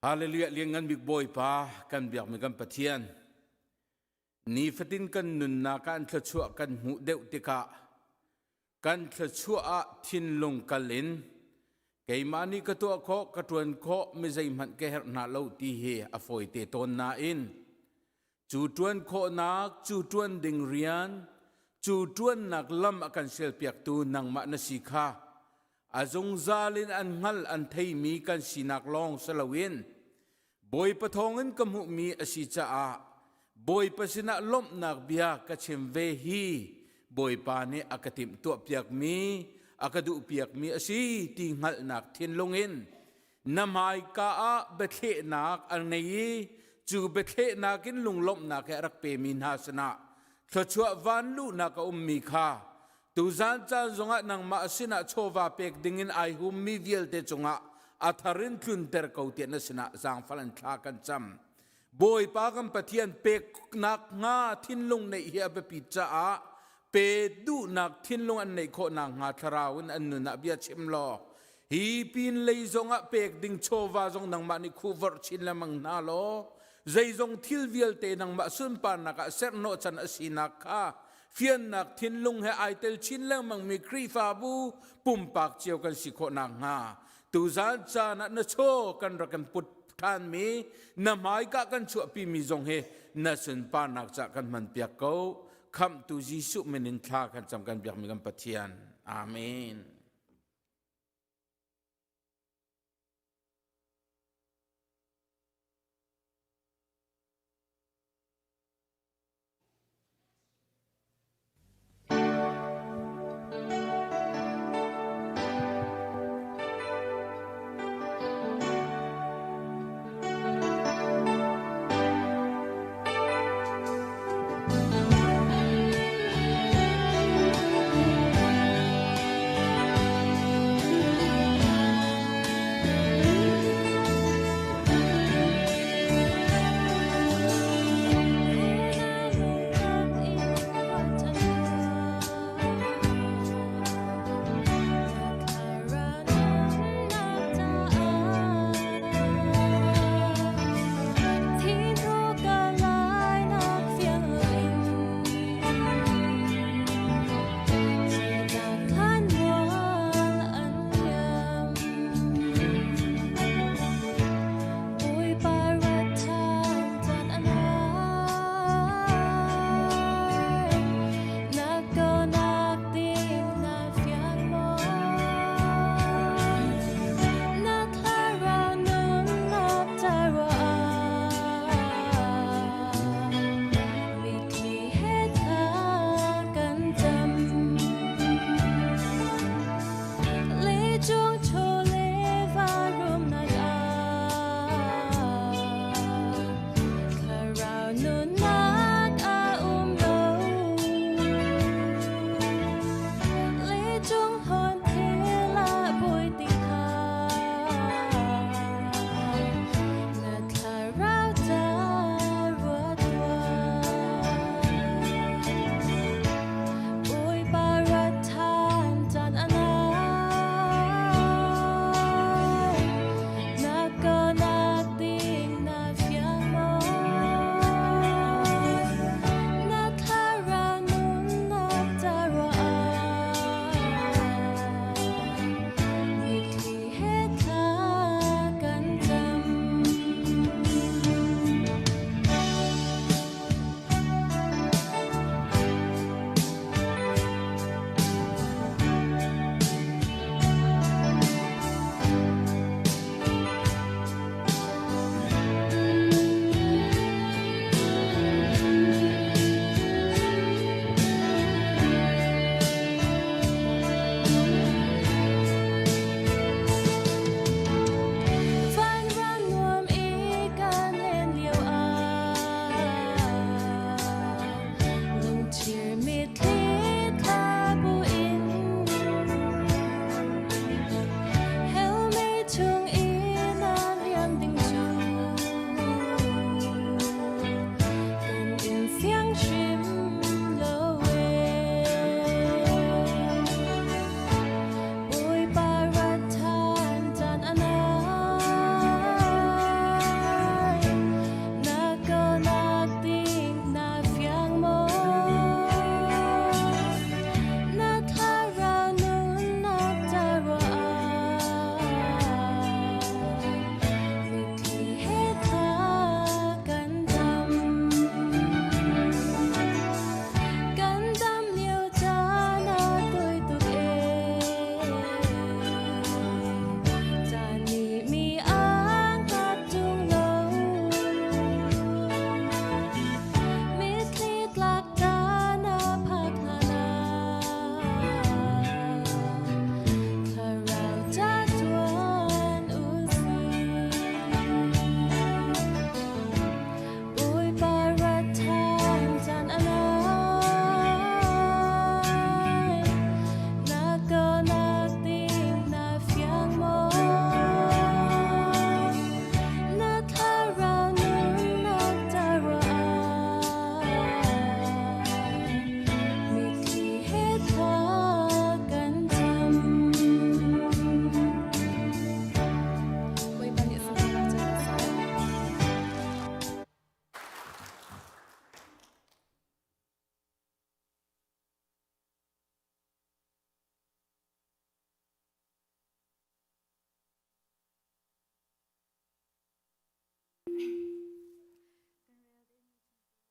Hallelujah lianngan bik Bawipa kan biakmi kan Pathian nifatin kan nunnak ah an thluachuah kan hmuh deuh tikah kan thluachuah ah thinlung kal in keimah nih ka tuah khawh ka ṭuan khawh mi zeihmanh ka herh hna lo ti hi a fawi te tawn nain cu ṭuan khawhnak cu ṭuan ding rian cu ṭuannak lam a kan sialpiaktu nangmah na si kha a zungzal in an hngal an theimi kan sinak lawng si loin Bawipa thawngin ka hmuhmi a si caah Bawipa sinah lawmhnak bia ka chim ve hi Bawipa nih a ka timhtuahpiakmi a ka duhpiakmi a si ti hngalhnak thinlung in na hmaika ah biathlehnak an ngei i cu biathlehnak in lunglawmhnak he a rak pemi hna sinah thluachuah vanluhnak a ummi kha Tuzan caan zongah nangmah sinah chawva pek dingin ai hummi vialte cungah a thar in tlunter ko tiah na sinah zaangfal in thla kan cam. Bawipa kan Pathian peknak hnga thinlung neih hi a biapit caah pe duhnak thinlung an neih khawh nakhnga thlarau in an nun ah bia chim law hi pin lei zongah pek ding chawva zong nangmah nih khuhvorh chin lengmang hna law zeizong thil vialte nangmah sunparnak ah serhnawh can a sinak kha fiannak thinlung he ai tel chin lengmangmi Khrihfabu pumpak cio kan si khawh nakhnga tuzan caan ah na chaw kan rak kan put ṭhanmi na hmaika kan chuahpimi zong hi na sunparnak cah kan hmanpiak ko khamhtu Jesuh min in thla kan cam kan biakmi kan Pathian amen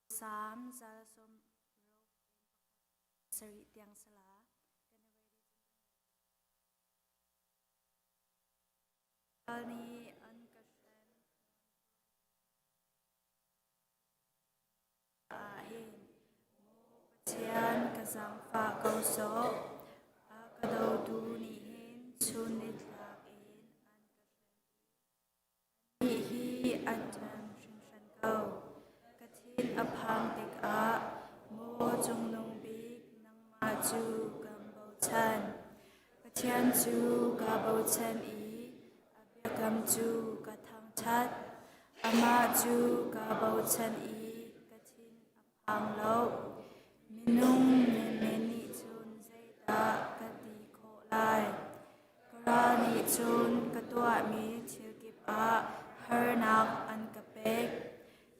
Salm 167 tiang sala. Kan nih an ka hren ah hin maw Pathian ka zaangfah ko sawh. A ka dotu nih hin chun nitlak in an ka hren. Anih hi a ṭan hringhran ko. Ka thin a phang tikah maw Cungnung Bik nangmah cu kan bochan. Pathian cu ka bochan i a biakam cu ka thangṭhat. Amah cu ka bochan i ka thin a phang lo. Minung menmen nih cun zeidah ka ti khawh lai? Ka ral nih cun ka tuahmi thil kip ah harnak an ka pek.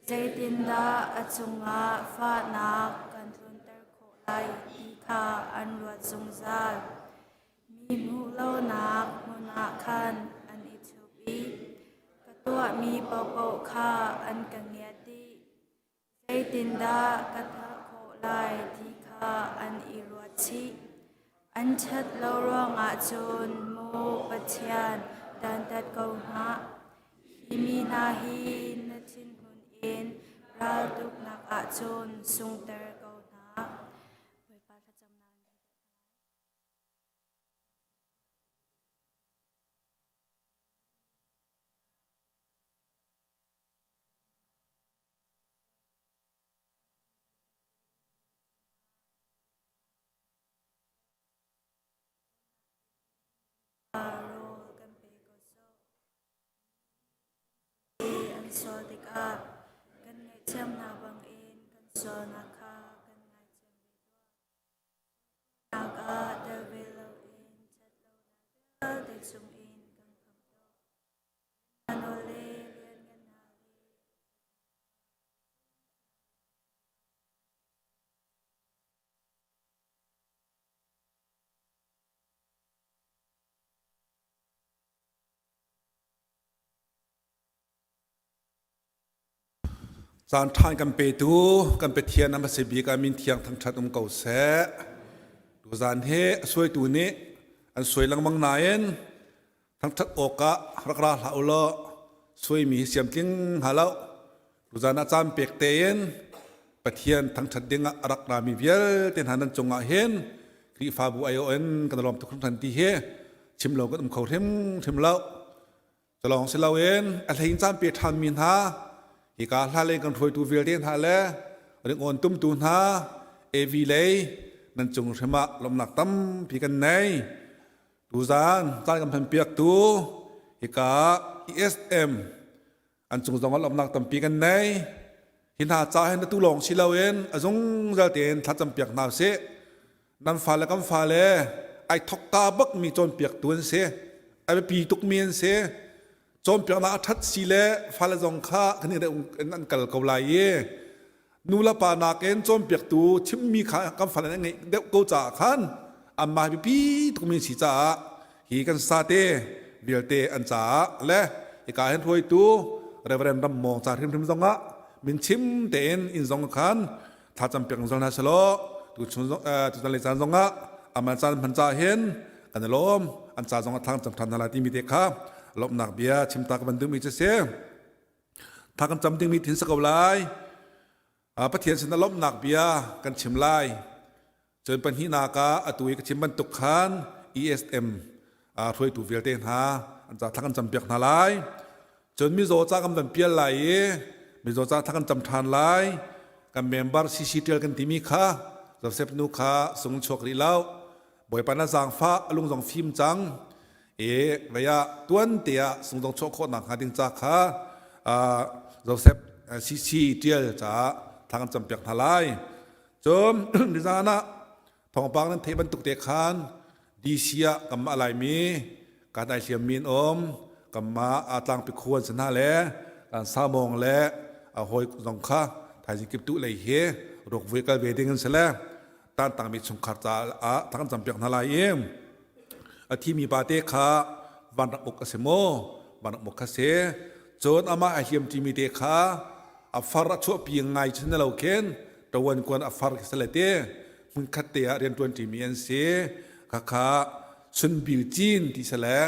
Zeitindah a cungah fahnak kan tlunter khawh lai ti kha an ruat zungzal. Mi hmuh lonak hmun ah khan an i thup i ka tuahmi paohpaoh kha an ka ngiat dih. Zeitindah ka thah khawh lai ti kha an i ruat chih. An ṭhat lo ruangah cun maw Pathian dantat ko hna. Hi mi hna hi na thinhun in raltuknak ah cun sungter ko hna. Bawipa thlacamnak in kan tuah hna lai. Rawl kan pe ko sawh. An sual tikah kan ngaihthiam hna bangin kan sualnak kha kan ngaithiam ve tuah. Sualnak ah tel ve loin ṭhatlonak vialte chungin kan khamh tuah. Kan nawl le lianngannak le Caan ṭhan kan petu kan Pathian a hmasa bik ah min thiang thangṭhat um ko seh. Tuzaan hi a suaitu nih an suai lengmang nain thangṭhat awkah rak ra hlah u law suaimi hi siamtling hnga lo. Tuzaan ah caan pek tein Pathian thangṭhat ding ah a rak rami vialte hna nan cungah hin Khrihfabu aiawh in kan lawm tuk hringhran ti hi chim lo kan um kho hrimhrim lo. Culawng si loin a hlein caan pe ṭhanmi hna hika hla lei kan hruaitu vialte hna le ringawn tumtu hna AV lei nan cung hrim ah lawmhnak tampi kan nei. Tuzaan caan kan hmanpiaktu hika ESM an cung zong ah lawmhnak tampi kan nei. Hi hna ca hin atu lawng si loin a zungzal tein thlacam piak hna usih. Nan fale kan fale ai thokka bakmi cawnpiaktu an si. A biapi tukmi an si. Cawnpiaknak a ṭhat si le fale zong kha kan an kal ko lai i nu le pa nakin cawnpiaktu chimmi kha kan fale an ngeih deuh ko caah khan anmah biapi tukmi an si caah hi kan sate vialte an caah le hika hin hruaitu Reverend Ram Mawng ca hrimhrim zongah min chim tein inn zong khan thlacam piak zong hna selaw tu chung tu le caan zongah aman caan hman ca hin kan i lawm an ca zong a thang cam than hna lai timi te kha lawmhnak bia chimta ka van duhmi cu si tha kan cam dingmi thin sa ko lai Pathian sin a lawmhnak bia kan chim lai Cun pahnihnak ah atu i ka chim bantuk khan ESM hruaitu vialte hna an ca thla kan campiak hna lai. Cun mizaw ca kan van pial lai i mizaw ca thla kan cam ṭhan lai. Kan member CC tial kan timi kha Joseph nu kha sung chuak rih lo. Bawipa na zaangfah a lung zong fim cang. E vei ah tuan te ah sung zong chuah khawh nak hnga ding ca kha Joseph CC tial caah thla kan campiak hna lai. Cun nizan ah thawngpang nan theih bantuk te khan DC ah kanmah Laimi kan ai hliammi an um kanmah aa tlangpi khu an si hna le kan samawng le a hawi zong kha thaizing kiptuh lei hi ruakvui kal ve ding an si le tantangmi chungkhar caah thang campiak hna lai i a thimi pa te kha van rak uk a si maw van rak muk kha si. Cun amah a hliam ṭimi te kha a far a chuahpi ngai chin lo khin ṭawan kuan a far khi sale te hmunkhat te ah rianṭuan ṭimi an si. Khakha Sunbil Cin ti sale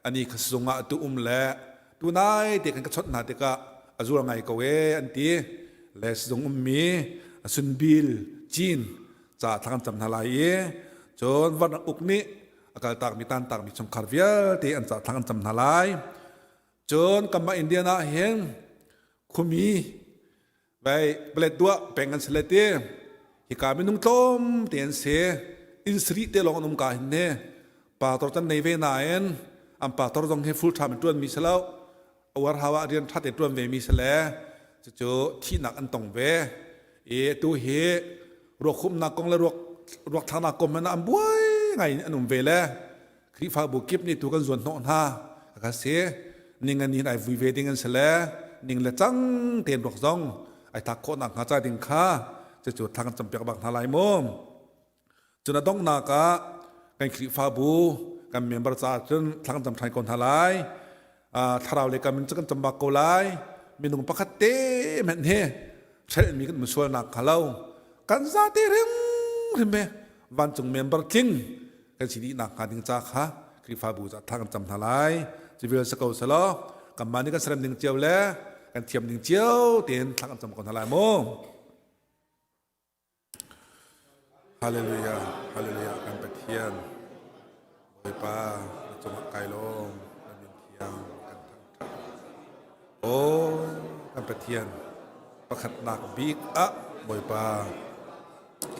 ani kha sizung ah tu um le tunai te kan ka chawnh hna tikah a zual ngai ko e an ti le sizung ummi Sunbil Cin ca thla kan cam hna lai i cun van uk nih a kaltakmi tantakmi chungkhar vialte an ca thla kan cam hna lai. Cun kanmah Indian ah hin khumi vai palet duah peng an si le ti hika minung tlawm te an si inn sarih te lawng an um ka hin ne pastor can nei ve nain an pastor zong hi full time in tuan mi si lo awar hawa rian tha te tuan ve mi si le cucu thihnak an tong ve i tu hi ruak humnak kong le ruak ruak thlaknak kong man an buai ngai in an um ve le Khrihfabu kip nih tu kan zuan hnawh hna ka si ning an in ai vui ve ding an si le ning le cang tein ruak zong ai thak khawh nak hnga ca ding kha cucu thla kan campiak bak hna lai mu cun a donghnak ah kan Khrihfabu kan member caah cun thla kan cam ṭhan ko hna lai thlarau le kam in cu kan cam bak ko lai minung pakhat te hmanh hi hrelhmi kan um sualnak hnga lo kan zate hrim hrim he vancung member tling kan si dih nak hnga ding ca kha Khrihfabu ca thla kan cam hna lai civil si ko selaw kanmah nih kan serem ning cio le kan thiam ning cio tein thla kan cam ko hna lai mu Hallelujah Hallelujah kan Pathian Bawipa na cungah kai lawm na min thiang kan thangṭhat Aw kan Pathian pakhatnak bik ah Bawipa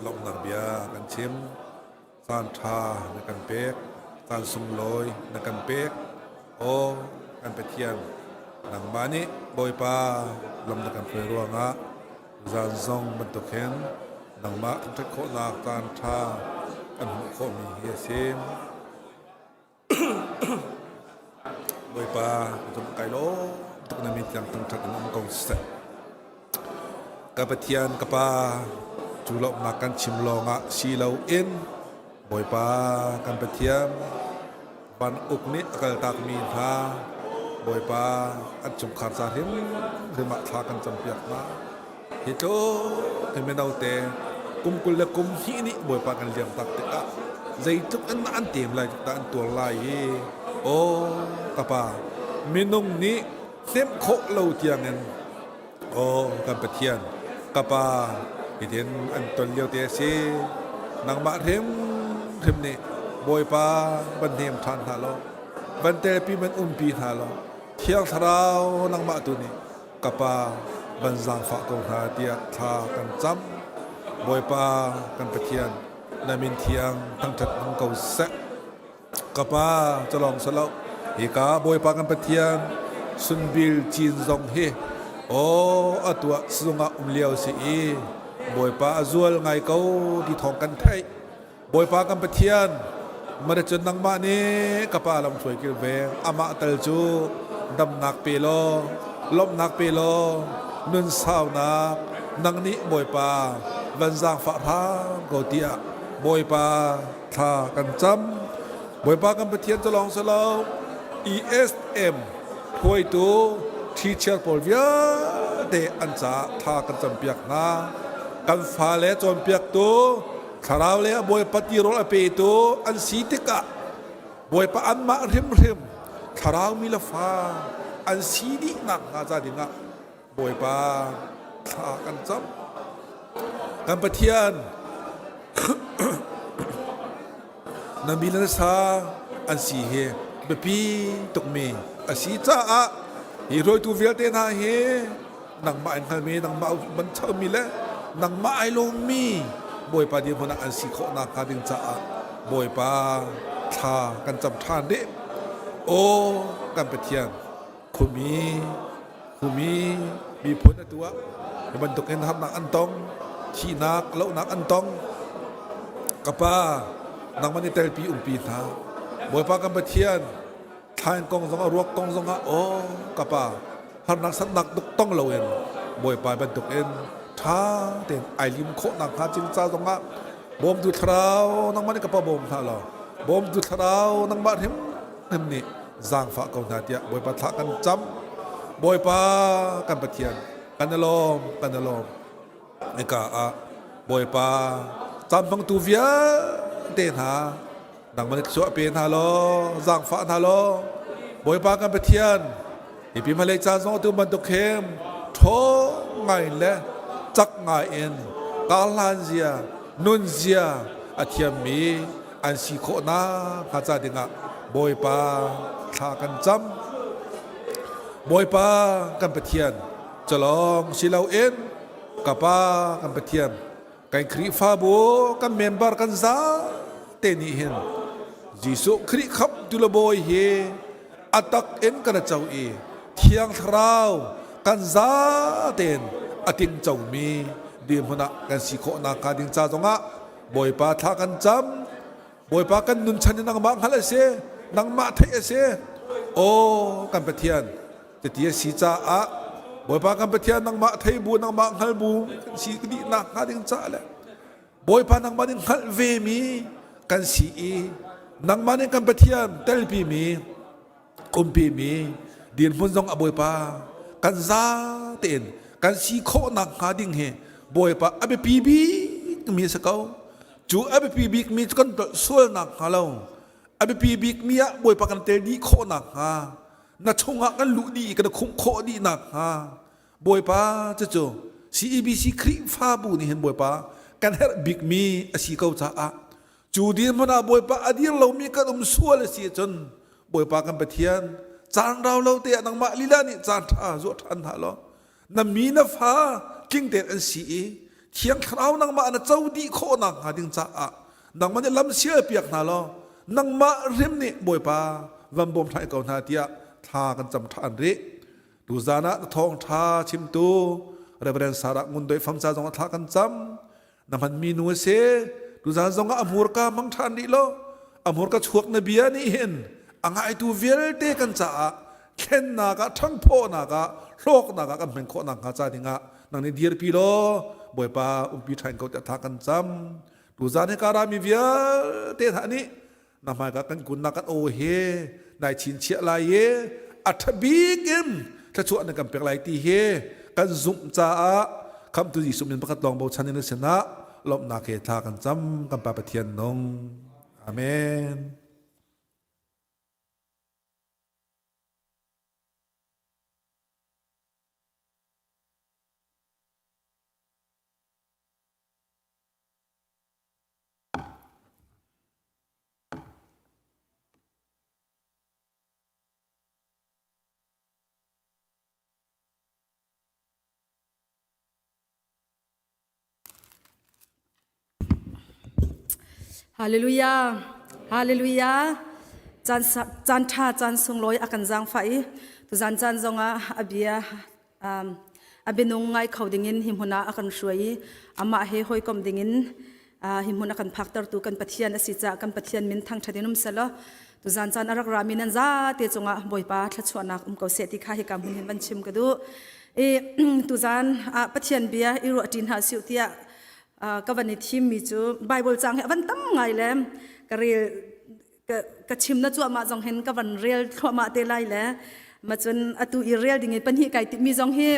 lawmhnak bia kan chim caan ṭha na kan pek caan sunglawi na kan pek aw kan Pathian nangmah nih Bawipa lam na kan hruai ruangah zan zong bantuk hin nangmah thangṭhat khawhnak caan ṭha kan hmuh khawhmi hi a si. Bawipa zum kai lawm tuk na min tiang thangṭhat in um ko seh. Ka Pathian ka Pa cu lawmhnak kan chim lawngah si loin Bawipa kan Pathian van uk nih a kaltakmi hna Bawipa an chungkhar ca hrimhrim ah thla kan campiak hna. Hi tluk hi mino te kum 20 le kum hnih nih Bawipa kan liam tak tikah zeitluk in an tem lai dah an tuar lai i aw ka pa minung nih hnemh khawh lo tiangin aw kan Pathian ka pa hitin an ton lio te a si nangmah hrimhrim nih Bawipa van hnem ṭhan hna law van telpi man umpi hna law Thiang Thlarau nangmah tu nih ka pa van zaangfah ko hna tiah thla kan cam. Bawipa kan Pathian na min thiang thangṭhat hmang ko seh. Ka pa calawng salo hika Bawipa kan Pathian sunbil cin zong hi aw a tuah sizung ah um lio si i Bawipa a zual ngai ko ti thawng kan theih. Bawipa kan Pathian, mara cun nangmah nih ka pa lamhruai kilveng amah tal cu damnak pe law, lawmhnak pe law, nun saunak nang nih Bawipa van zaangfah hram ko tiah Bawipa thla kan cam. Bawipa kan Pathian cu lawng si lo, ESM hruaitu teacher pawl vialte an caah thla kan campiak hna. Kan fale cawnpiaktu Thlarau le a Bawipa tirawl a petu an si tikah Bawipa anmah hrimhrim thlarau mi le fa an si dih nakhnga ca dingah Bawipa thla kan cam. Kan Pathian na mi le na sa an si hi biapi tukmi a si caah hi rawitu vialte hna hi nangmah in hngalmi nangmah ban chomi le nangmah ai lawmmi Bawipa dirhmun ah an si khawh nakhnga ding caah Bawipa thla kan cam ṭhan dih. Aw kan Pathian khumi khumi miphun atu ah hi bantuk in harnak an tong thihnak lohnak an tong ka pa nangmah nih telpi umpi hna Bawipa kan Pathian thlain kong zong a ruak kong zong ah aw ka pa harnak sannak tuk tong loin Bawipa bantuk in ṭha tein ai lim khawh nakhnga cing ca zong ah bawmtu thlarau nangmah nih ka pa bawm hna law bawmtu thlarau nangmah hrimhrim nih zaangfah ko hna tiah Bawipa thla kan cam. Bawipa kan Pathian kan i lawm kan i lawm. Hika ah Bawipa caan hmangtu vialte hna nangmah nih thluachuah pe hna law zaangfah hna law Bawipa kan Pathian mipi hmalei caan zong atu bantuk hin ṭhawng ngai in le cak ngai in karhlan zia nun zia a thiammi an si khawh nakhnga ca dingah Bawipa thla kan cam. Bawipa kan Pathian culawng si loin ka Pa kan Pathian kan Khrihfabu kan member kan zate nih hin Jesuh Khrih khamhtu le Bawi hi a tak in kan co i Thiang Thlarau kan zatein a tingcomi dirhmun ah kan si khawh nakhnga ding ca zongah Bawipa thla kan cam. Bawipa kan nun chan in nangmah hngalh a si, nangmah theih a si. Aw kan Pathian, cuti a si caah Bawipa kan Pathian nangmah thei bu, nangmah hngal bu kan si dih nakhnga ding caah le Bawipa nangmah nih hngalh ve mi kan si i nangmah nih kan Pathian telpi mi umpi mi dirhmun zong a Bawipa kan za tein kan si khawh nakhnga ding hi Bawipa a biapi bik mi a si ko. Cu a biapi bik mi cu kan tlolh sual nakhnga lo a biapi bik mi ah Bawipa kan tel dih khawh nakhnga na chungah kan luh dih i kan khumh khawh dih nakhnga Bawipa cucu CEBC Khrihfabu nih hin Bawipa kan herh bikmi a si ko caah cu dirhmun ah Bawipa a dir lomi kan um sual a si ahcun Bawipa kan Pathian caan rau lo te ah nangmah lila nih caan ṭha zuah ṭhan hna law na mi na fa tling tein an si i Thiang Thlarau nangmah na co dih khawh nakhnga ding caah nangmah nih lam sial piak hna law nangmah hrim nih Bawipa van bawm hrai ko hna tiah thla kan cam ṭhan rih. Tuzan ah na thawngṭha chimtu Reverend Sarah Ngun Doi Fam ca zong ah thla kan cam. Na hmanmi nu a si. Tuzan zong ah a hmurka hmang ṭhan rih law a hmurka chuak na bia nih hin a ngaitu vialte kan caah thlennak ah ṭhangphawhnak ah hlawknak ah kan hman khawh nakhnga ca dingah nang nih dirpi law Bawipa umpi ṭhan ko tiah thla kan cam. Tuzan hi ka rami vialte hna nih na hmaika kan kunnak kan aw he nai chinchiah lai i a ṭha bik in thluachuah na kan pek lai ti hi kan zumh caah khamhtu Jesuh min pakhat lawng bochan in na sinah lawmhnak he thla kan cam kan Pa Pathian nung amen Hallelujah. Hallelujah. Caan caan ṭha caan sunglawi a kan zaangfah i tuzan caan zongah a bia a bianung ngai kho dingin hi hmun ah a kan hruai i amah he hawikom dingin hi hmun a kan phaktertu kan Pathian a si caah kan Pathian min thangṭhat in um selaw tuzan caan a rak rami nan zate cungah Bawipa thluachuahnak um ko seh ti kha hika hmun hin van chim ka duh. I tuzan ah Pathian bia i ruahṭi hna siu tiah ka van i thimmi cu Bible cang hi a van tam ngai le ka rel ka chim na cuahmah zong hin ka van rel thluahmah te lai le macun atu i rel ding in pahnih kai timi zong hi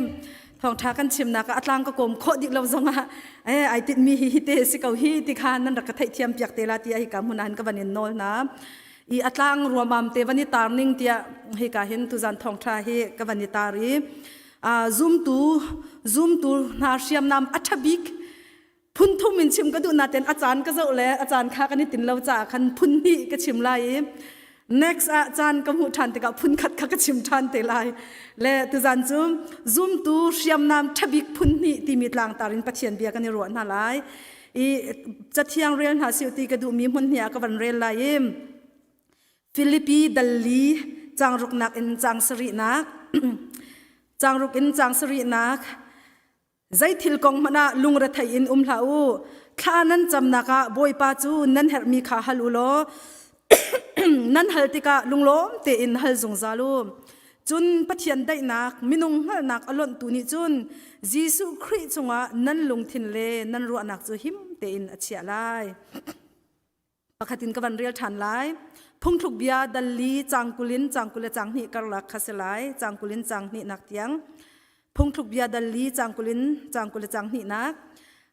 thawngtha kan chimnak ah atlang ka kawm khawh dih lo zong ah eh ai titmi hi hi te si ko hi ti kha nan rak ka theihthiam piak te la ti hi ka hmun ah hin ka van in nawl hna i atlang ruamam te van i tar ning tiah hi ka hin tuzan thawngtha hi ka van i tar i zumtu zumtu hna hriamnam a tha bik phun thum in chim ka duh naten a caan ka zoh le a caan kha kan i tin lo caah khan phun hnih ka chim lai i next ah caan ka hmuh ṭhan tikah phun khat kha ka chim ṭhan te lai le tuzan cu zumtu hriamnam ṭhabik phun hnih timi tlangtar in Pathian bia kan i ruah hna lai i cathiang rel hna siu ti ka duhmi hmun hnih ah ka van rel lai i Filipi dalli cang ruknak in cang sarihnak cang ruk in cang sarihnak Zeithil kong hmanh ah lungrethei in um hlah u. Thla nan camnak ah Bawipa cu nan herhmi kha hal u law nan hal tikah lunglawm tein hal zungzal u. Cun Pathian daihnak minung hngalhnak a lonhtu nih cun Jesuh Khrih cungah nan lungthin le nan ruahnak cu him tein a chiah lai. Pakhat in ka van rel ṭhan lai. Phungthluk bia dal li cang kulin cang 20 le cang hnih karlak kha si lai. Cang kulin cang hnih nak tiang. Phungthluk bia dal li cang kulin cang 20 le cang hnih nak.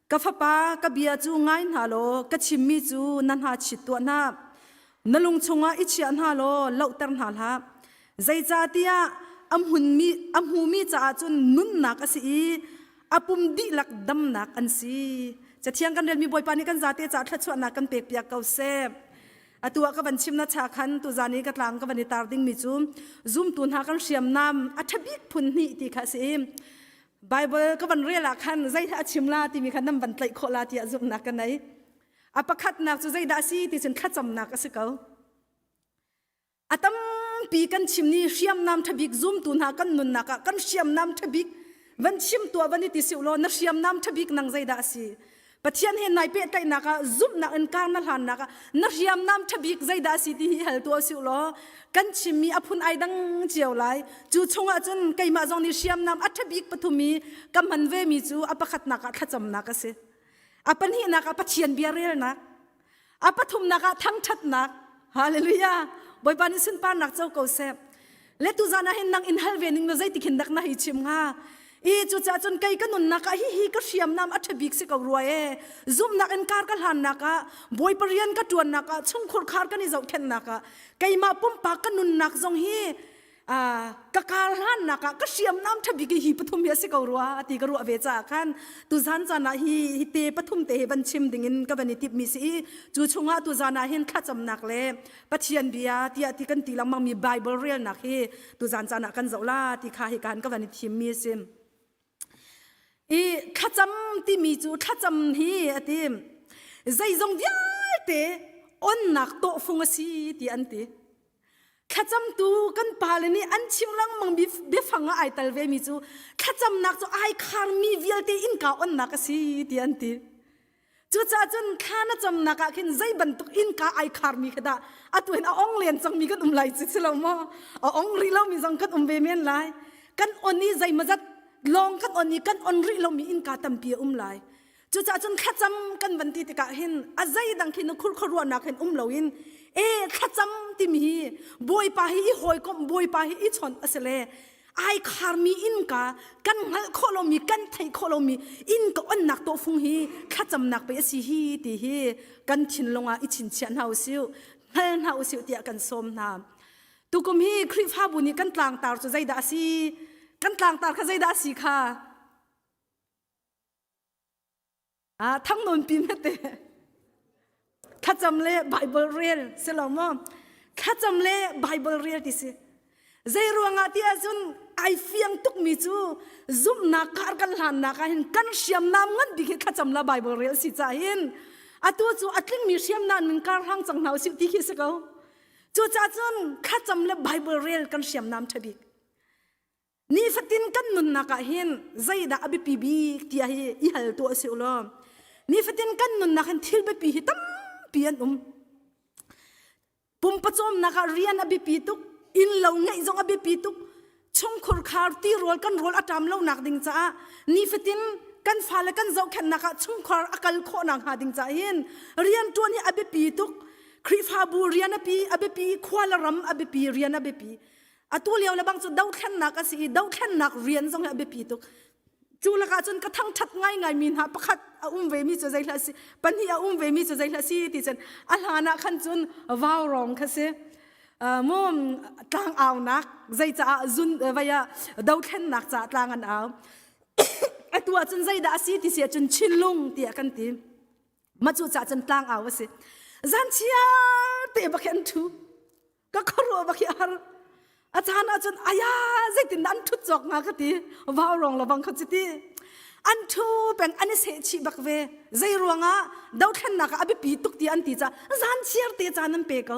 Ka fapa, ka bia cu ngai hna law ka chimmi cu na hna chit tuah hna. Na lung chungah i chiah hna law lohter hna hlah. Zeicahtiah a hmunmi a hmumi caah cun nunnak a si i a pum dihlak damnak an si. Cathiang kan relmi Bawipa nih kan zate caah thluachuahnak kan pek piak ko seh. Atu ah ka van chim na cha khan tuzan i ka tlang ka van i tar dingmi cu zumtu hna kan hriamnam a ṭhabik phun hnih ti kha a si i Bible ka van rel ah khan zei a chim la timi kha nan van tlaih khawh la tiah zumhnak ka nei. A pakhatnak cu zeidah a si ti cun thlacamnak a si ko. A tampi kan chim ni hriamnam ṭhabik zumtu hna kan nunnak ah kan hriamnam ṭhabik van chim tuah van i ti siu law na hriamnam ṭhabik nang zeidah a si? Pathian he nai pehtlaihnak ah zumhnak in kar na hlannak ah na hriamnam ṭhabik zeidah a si ti hi hal tuah siu law kan chimmi a phun ai dang cio lai. Cu chungah cun keimah zong nih hriamnam a ṭhabik pathum i ka hman vemi cu a pakhatnak ah thlacamnak a si. A pahnihnak ah Pathian bia relnak. A pathumnak ah thangṭhatnak. Hallelujah. Bawipa nih sunparnak co ko seh. Le tuzan ah hin nang in hal ve ning na zeiti khin dak na hei chim hnga? I cucaah cun kei ka nunnak ah hihi ka hriamnam a ṭhabik si ko rua e. Zumhnak in kar ka hlannak ah, Bawipa rian ka ṭuannak ah, chungkhur khar kan i zohkhenhnak ah, keimah pumpak ka nunnak zong hi ka kar hlannak ah ka hriamnam ṭhabik hi pathum hi a si ko rua ti ka ruah ve caah khan tuzan caan ah hi hi te pathum te hi van chim dingin ka van i timhmi si i cu chungah tuzan ah hin thlacamnak le Pathian bia tiah ti kan ti lengmang mi Bible relnak hi tuzan caan ah kan zoh la ti kha hi kan ka van i thimmi a si. I thlacam timi cu thlacam hi a ti zeizong vialte onnak tawhfung a si ti an ti. Thlacamtu kan pale nih an chim lengmang biafang ah ai tel vemi cu thlacamnak cu ai kharmi vialte innka onnak a si ti an ti. Cucaah cun thla na camnak ah khin zei bantuk innka ai kharmi kha dah atu hin a ong len cangmi kan um lai ci si lo maw? A ong rih lomi zong kan um ve men lai. Kan on i zeimawzat lawng kan on i kan on rih lomi innka tampi a um lai. Cucaah cun thlacam kan van ti tikah hin a zeidang khi na khurkhuaruahnak hin um loin e thlacam timi hi Bawipa hi i hawikomh Bawipa hi i chawnh a si le ai kharmi innka kan hngalh khawh lomi kan theih khawh lomi innka onnak tawhfung hi thlacamnak pei a si hi ti hi kan thinlung ah i chinchiah hna usih hngal hna usih tiah kan sawm hna. Tukum hi Khrihfabu nih kan tlangtar cu zeidah a si? Kan tlangtar kha zeidah a si kha? Ah, thang nawn pi mete. Thlacam le Bible rel si lo maw? Thlacam le Bible rel ti si. Zei ruangah ti ahcun ai fiang tukmi cu zumhnak kar kan hlannak ah hin kan hriamnam ngan bik hi thlacam la Bible rel si ca hin atu cu a tlingmi hriamnam in kar hlang cang hna usih ti khi si ko. Cucaah cun thlacam le Bible rel kan hriamnam ṭha bik. Nifatin kan nunnak ah hin zeidah a biapi bik tiah hi i hal tuah si law nifatin kan nunnak hin thil biapi hi tampi an um. Pumpacawmnak ah rian a biapi tuk, inn lo ngeih zong a biapi tuk, chungkhur khar tirawl kan rawl a ṭam lonak ding caah nifatin kan fale kan zohkhenhnak ah chungkhar a kal khawhnak hnga ding caah hin rian ṭuan hi a biapi tuk. Khrihfabu rian a pi a biapi, khua le ram a biapi, rian a biapi. Atu lio le bang cu dothlennak a si i dothlennak rian zong hi a biapi tuk. Cu lakah cun ka thangṭhat ngaingai mi hna pakhat a um ve mi cu zei hlah si, pahnih a um ve mi cu zei hlah si ti cun a hlan ah khan cun vaurawng kha si. Mu tlang aunak zei caah zun vai ah dothlennak caah tlang an au. Atu ah cun zeidah a si ti si ahcun Chinlung tiah kan ti. Ma cu caah cun tlang au a si. Zan chiar te bak hi an ṭhu. Ka khuaruah bak hi a har. A caan ahcun aya zeitin dah an ṭhut cawk hnga ka ti. Vau rong lo bang kha cu ti. An ṭhu peng an i seh chih bak ve. Zei ruangah dothlennak ah a biapi tuk ti an ti caah zan chiar te caan an pe ko.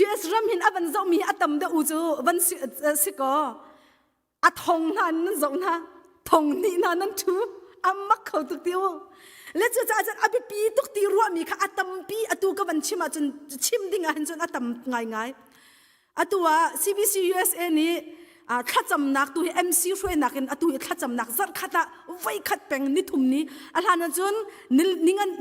US ram hin a van zohmi hi a tam deuh u cu van si, si kaw a thong hna nan zoh hna thong hnih hna nan ṭhu a mak kho tuk ti u le cucaah cun a biapi tuk ti ruahmi kha a tampi atu ka van chim ahcun chim ding ah hin cun a tam ngaingai atu ah CBC USA nih. Thlacamnak tu hi MC hruainak in atu hi thlacamnak zarh khat ah voi khat peng nithum ni a hlan ahcun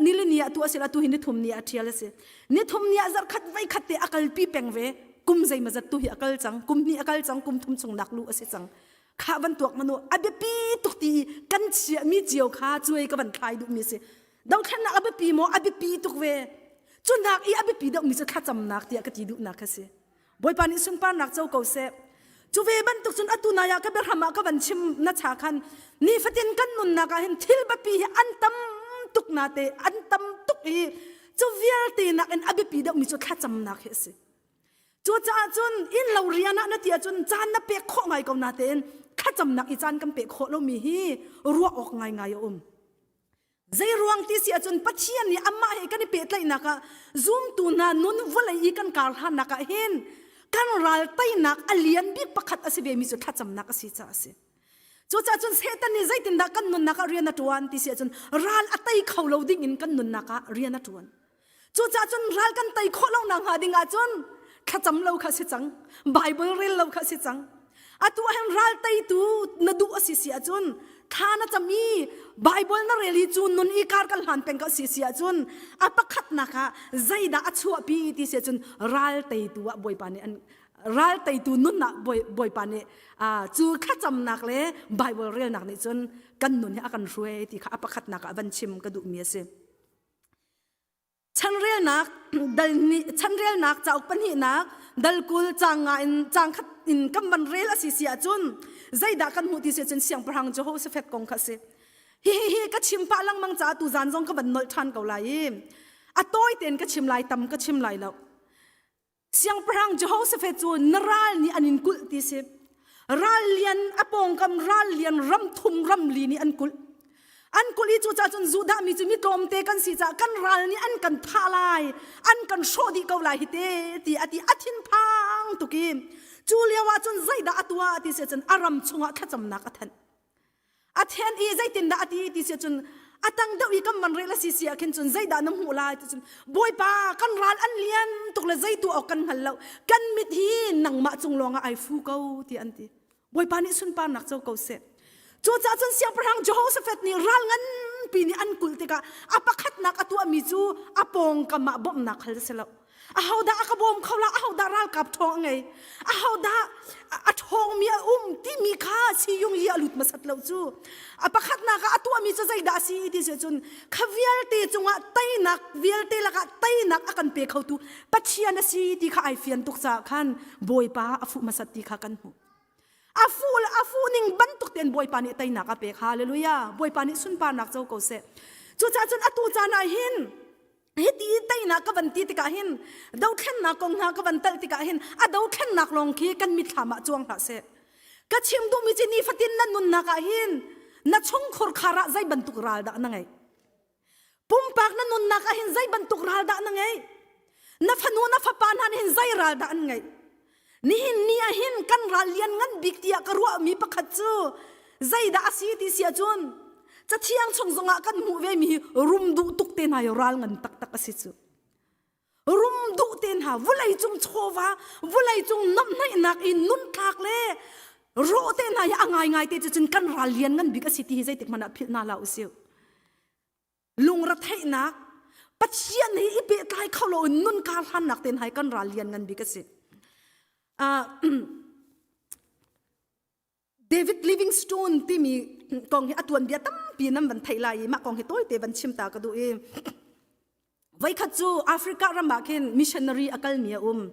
nilini ah tu a si atu hi nithum ni ah ṭhial a si. Nithum ni ah zarh khat voi khat te a kalpi peng ve. Kum zeimazat tu hi a kal cang, kum hnih a kal cang, kum thum chung nak lu a si cang. Kha van tuak manu a biapi tuk ti kan chiahmi cio kha cuai ka van thlai duhmi si. Dothlennak a biapi maw? A biapi tuk ve. Cu nak i a biapi deuhmi cu thlacamnak tiah ka ti duhnak kha si. Bawipa nih sunparnak co ko seh. Cu ve bantuk cun atu nai ah ka biahram ah ka van chim na cha khan nifatin kan nunnak ah hin thil biapi hi an tam tuk na te an tam tuk i cu vialte nak in a biapi deuhmi cu thlacamnak hi a si. Cucaah cun inn lo rian ah na ti ahcun caan na pek khawh ngai ko na tein thlacamnak i caan kan pek khawh lomi hi ruah awk ngaingai a um. Zei ruang ti si ahcun Pathian nih amah he kan i pehtlaihnak ah zumtu hna nun vawlei i kan kar hlannak ah hin kan ral teinak a lian bik pakhat a si vemi cu thlacamnak a si caah a si. Cucaah cun Satan nih zeitindah kan nunnak ah rian a ṭuan ti si ahcun ral a tei kho lo ding in kan nunnak ah rian a ṭuan. Cucaah cun ral kan tei khawh lo nak hnga ding ahcun thlacam lo kha si cang. Bible rel lo kha si cang. Atu ah hin ral teitu na duh a si si ahcun thla na cam i Bible na rel i cu nun i kar kan hlan peng ka si si ahcun a pakhatnak ah zeidah a chuahpi ti si ahcun ral teitu ah Bawipa nih an ral teitu nun ah Bawipa nih cu thlacamnak le Bible relnak nih cun kan nun hi a kan hruai ti kha a pakhatnak ah van chim ka duhmi a si. Chanrelnak dal chanrelnak cauk pahnihnak dal 20 caang nga in caang khat in kan van rel a si si ahcun zeidah kan hmuh ti si ahcun siangpahrang Jehoshaphat kong kha a si. Hi hi hi ka chim pah lengmang caah tu zan zong ka van nolh ṭhan ko lai i a tawi tein ka chim lai tam ka chim lai lo. Siangpahrang Jehoshaphat cu na ral nih an in kulh ti si. Ral lian a pawngkam ral lian ram thum ram li nih an kulh. An kulh i cucaah cun Judah mi cu mi tlawmte kan si caah kan ral nih an kan thah lai, an kan hrawh dih ko lai hi te ti a ti a thinphang tuk i cu lio ah cun zeidah a tuah ti si cun a ram chungah thlacamnak a thanh. A then i zeitindah a ti ti si cun a tang deuh i kan van rel a si si ah khin cun zeidah na hmuh lai ti cun Bawipa kan ral an lian tuk le zei tuah awk kan hngal lo kan mit hi nangmah cung lawngah ai fu ko ti an ti Bawipa nih sunparnak co ko seh cucaah cun siangpahrang Jehoshaphat nih ral nganpi nih an kulh tikah a pakhatnak a tuahmi cu a pawngkam ah bawmhnak hal a si lo Ahodah a ka bawm kho la ahodah ralkap ṭhawng a ngei ahodah a ṭhawngmi a um timi kha siyung i a lut hmasat lo cu a pakhatnak ah a tuahmi cu zeidah a si ti si cun kha vialte cungah teinak vialte lakah teinak a kan pe khotu Pathian a si ti kha ai fian tuk caah khan Bawipa a fuh hmasat ti kha kan hmuh a fuh le a fuh ning bantuk tein Bawipa nih teinak a pek hallelujah Bawipa nih sunparnak co ko seh cucaah cun atu caan ah hin hiti teinak ka van ti tikah hin dothlennak kong hna ka van talh tikah hin a dothlennak lawng khi kan mitthlam ah cuang hlah seh ka chim duhmi cu nifatin na nunnak ah hin na chungkhur khar ah zei bantuk ral dah na ngeih pumpak na nunnak ah hin zei bantuk ral dah na ngeih na fanu na fapa hna nih hin zei ral dah an ngeih Nihin ni ah hin kan ral lian ngan bik tiah ka ruahmi pakhat cu zeidah a si ti si ahcun cathiang chung zongah kan hmuh vemi hi rum duh tuk te hna hi ral ngan taktak a si cu. Rum duh te hna vulei cung chawva vulei cung nomhnaihnak i nunthlak le rawh te hna hi a ngaingai te cu cun kan ral lian ngan bik a si ti hi zeitik hmanh ah philh hna hlah usih. Lungretheihnak Pathian he i pehtlai kho lo in nun kar hlannak ten hai kan ral lian ngan bik a si. Uh, David Livingstone timi kong hi a tuanbia tampi nan van theih lai i mah kong hi tawite van chim ta ka duh i Voikhat cu Africa ram ah khin missionary a kalmi a um.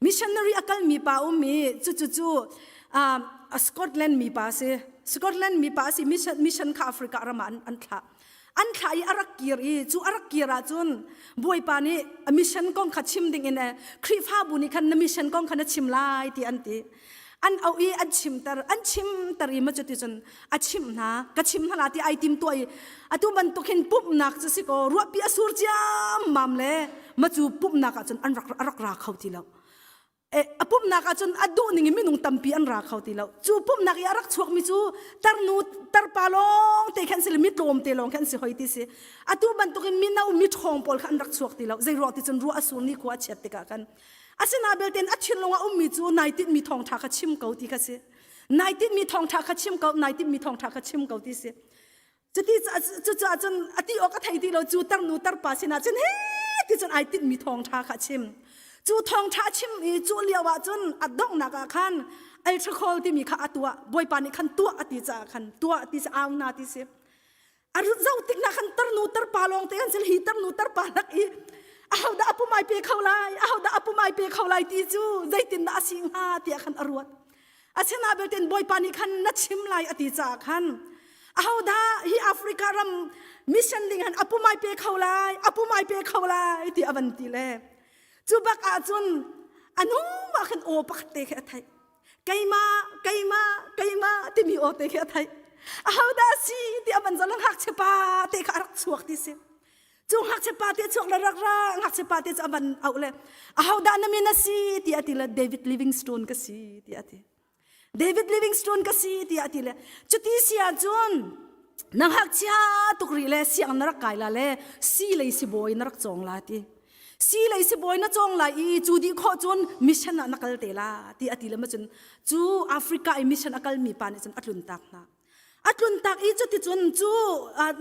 Missionary a kalmi pa um i cucu cu uh, Scotland mi pa si. Scotland mi pa si mission, mission kha Africa ram ah an, an thlah. An thlah i a rak kir i cu a rak kir ahcun Bawipa nih a mission kong kha chim ding in Khrihfabu nih khan na mission kong kha na chim lai ti an ti. An auh i an chimter an chimter i ma cuti cun a chimh hna ka chim hna la ti ai tim tuah i atu bantuk hin pumhnak cu si kaw ruahpi a sur ciammam le ma cu pumhnak ah cun an rak a rak ra kho ti lo e, a pumhnak ah cun a duh ning in minung tampi an ra kho ti lo cu pumhnak i a rak chuakmi cu tarnu tarpa lawng te khan si le mi tlawm te lawng khan si hoi ti si atu bantuk in mino mi ṭhawng pawl kha an rak chuak ti lo zei ruang ti cun ruah a sur ni khua a chiat tikah khan. Asina belte a thinlung ah ummi cu nai tinhmi thawngṭha kha chim ko ti kha si. Nai tinhmi thawngṭha kha chim ko, nai tinhmi thawngṭha kha chim ko ti si. Cuti cucaah cun a ti awk a thei ti lo cu tarnu tarpa sinah cun he ti cun ai tinhmi thawngṭha kha a chim. Cu thawngṭha a chim i cu lio ah cun a donghnak ah khan alcohol timi kha a tuah. Bawipa nih khan tuah a ti caah khan tuah ti si au na ti si. A zoh tik na khan tarnu tarpa lawng te kan si hi tarnu tarpa lak i ahodah a pum ai pe kho lai ahodah a pum ai pe kho lai ti cu zeitindah a si hnga tiah khan a ruat. Asina belte Bawipa nih khan na chim lai a ti caah khan ahodah hi Africa ram mission ding han a pumai pe kho lai a pumai pe kho lai ti a van ti le cu bak ahcun a nu ah khan aw pakhat te khi a theih keimah keimah keimah timi aw te khi a theih ahodah si ti a van zong ngakchia pa te kha a rak chuak ti si Cu ngakchia pa te chuak le rak ra ngakchia pa te cu a van auh le ahodah na min a si tiah a ti le David Livingstone ka si tiah a ti. David Livingstone ka si tiah a ti le cuti si ahcun na ngakchia tuk rih le siang na rak kai la le si lei sibawi na rak cawng la ti. Si lei sibawi na cawng lai i cu dih khawh cun mission ah na kal te la ti a ti le ma cun cu Africa i mission a kalmi pa nih cun a tlun tak hna. A tlun tak i cuticun cu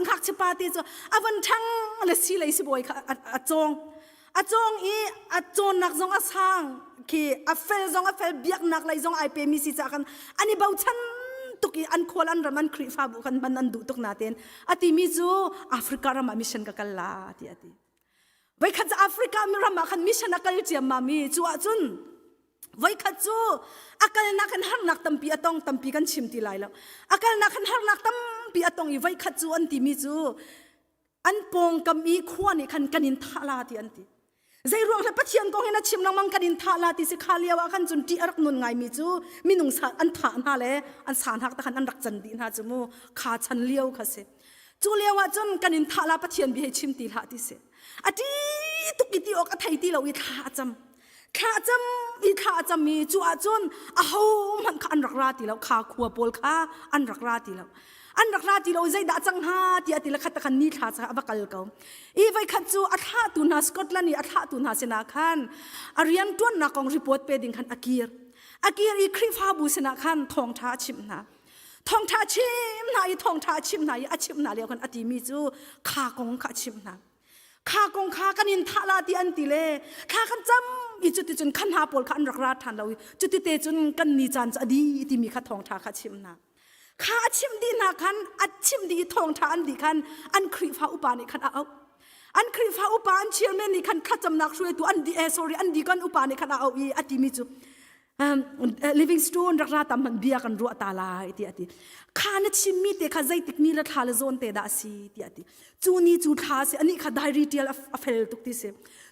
ngakchia pa te cu a van ṭhang le si lei sibawi kha a cawng. A cawng i a cawnnak zong a sang khi a fel zong a fel biaknak lei zong ai pemi si caah khan an i bochan tuk i an khual an ram an Khrihfabu khan hman an duh tuk natein a timi cu Africa ram ah mission ka kal la ti a ti. Voikhat cu Africa ram ah khan mission a kal ciammam i cu ahcun voikhat cu a kalnak in harnak tampi a tong tampi kan chim ti lai lo. A kalnak in harnak tampi a tong i voikhat cu an timi cu an pawngkam i khua nih khan kan in thah la ti an ti. Zei ruang hle Pathian kong hin a chim lengmang kan in thah la ti si kha lio ah khan cun ṭih a rak nun ngaimi cu minung sa an thah hna le an sa hna ta khan an rak can dih hna cu mu kha chan lio kha si. Cu lio ah cun kan in thah la Pathian bia hi chim ti hlah ti si. A ṭi tuk i ti awk a thei ti lo i thla a cam. Thla a cam i thla a cam i cu ah cun aho hmanh kha an rak ra ti lo kha khua pawl kha an rak ra ti lo. An rak ra ti lo zeidah cang hnga tiah ti le khat khan ni thla a va kal ko. I voikhat cu a thlahtu hna Scotland i a thlahtu hna sinah khan a rian ṭuannak kong report pe ding khan a kir. A kir i Khrihfabu sinah khan thawngṭha a chimh hna. Thawngṭha a chim hna i thawngṭha a chimh hna i a chimh hna lio khan a timi cu kha kong kha a chimh hna. Kha kong kha kan in thah la ti an ti le thla kan cam i cuticun khan hna pawl kha an rak ra ṭhan lo i cutite cun kan ni caan cu a di timi kha thawngṭha kha a chimh hna. Kha a chimh dih hna khan a chimh dih i thawngṭha an dih khan an Khrihfa upa nih khan a auh. An Khrihfa upa an chairman nih khan thlacamnak hruaitu an di eh sorry an deacon upa nih khan a auh i a timi cu Livingstone rak ra tam hmanh bia kan ruah ta lai tiah a ti. Kha na chimmi te kha zeitik ni le thla le zawn te dah a si tiah a ti. Cu ni cu thla a si anih kha diary tial a fel tuk ti si.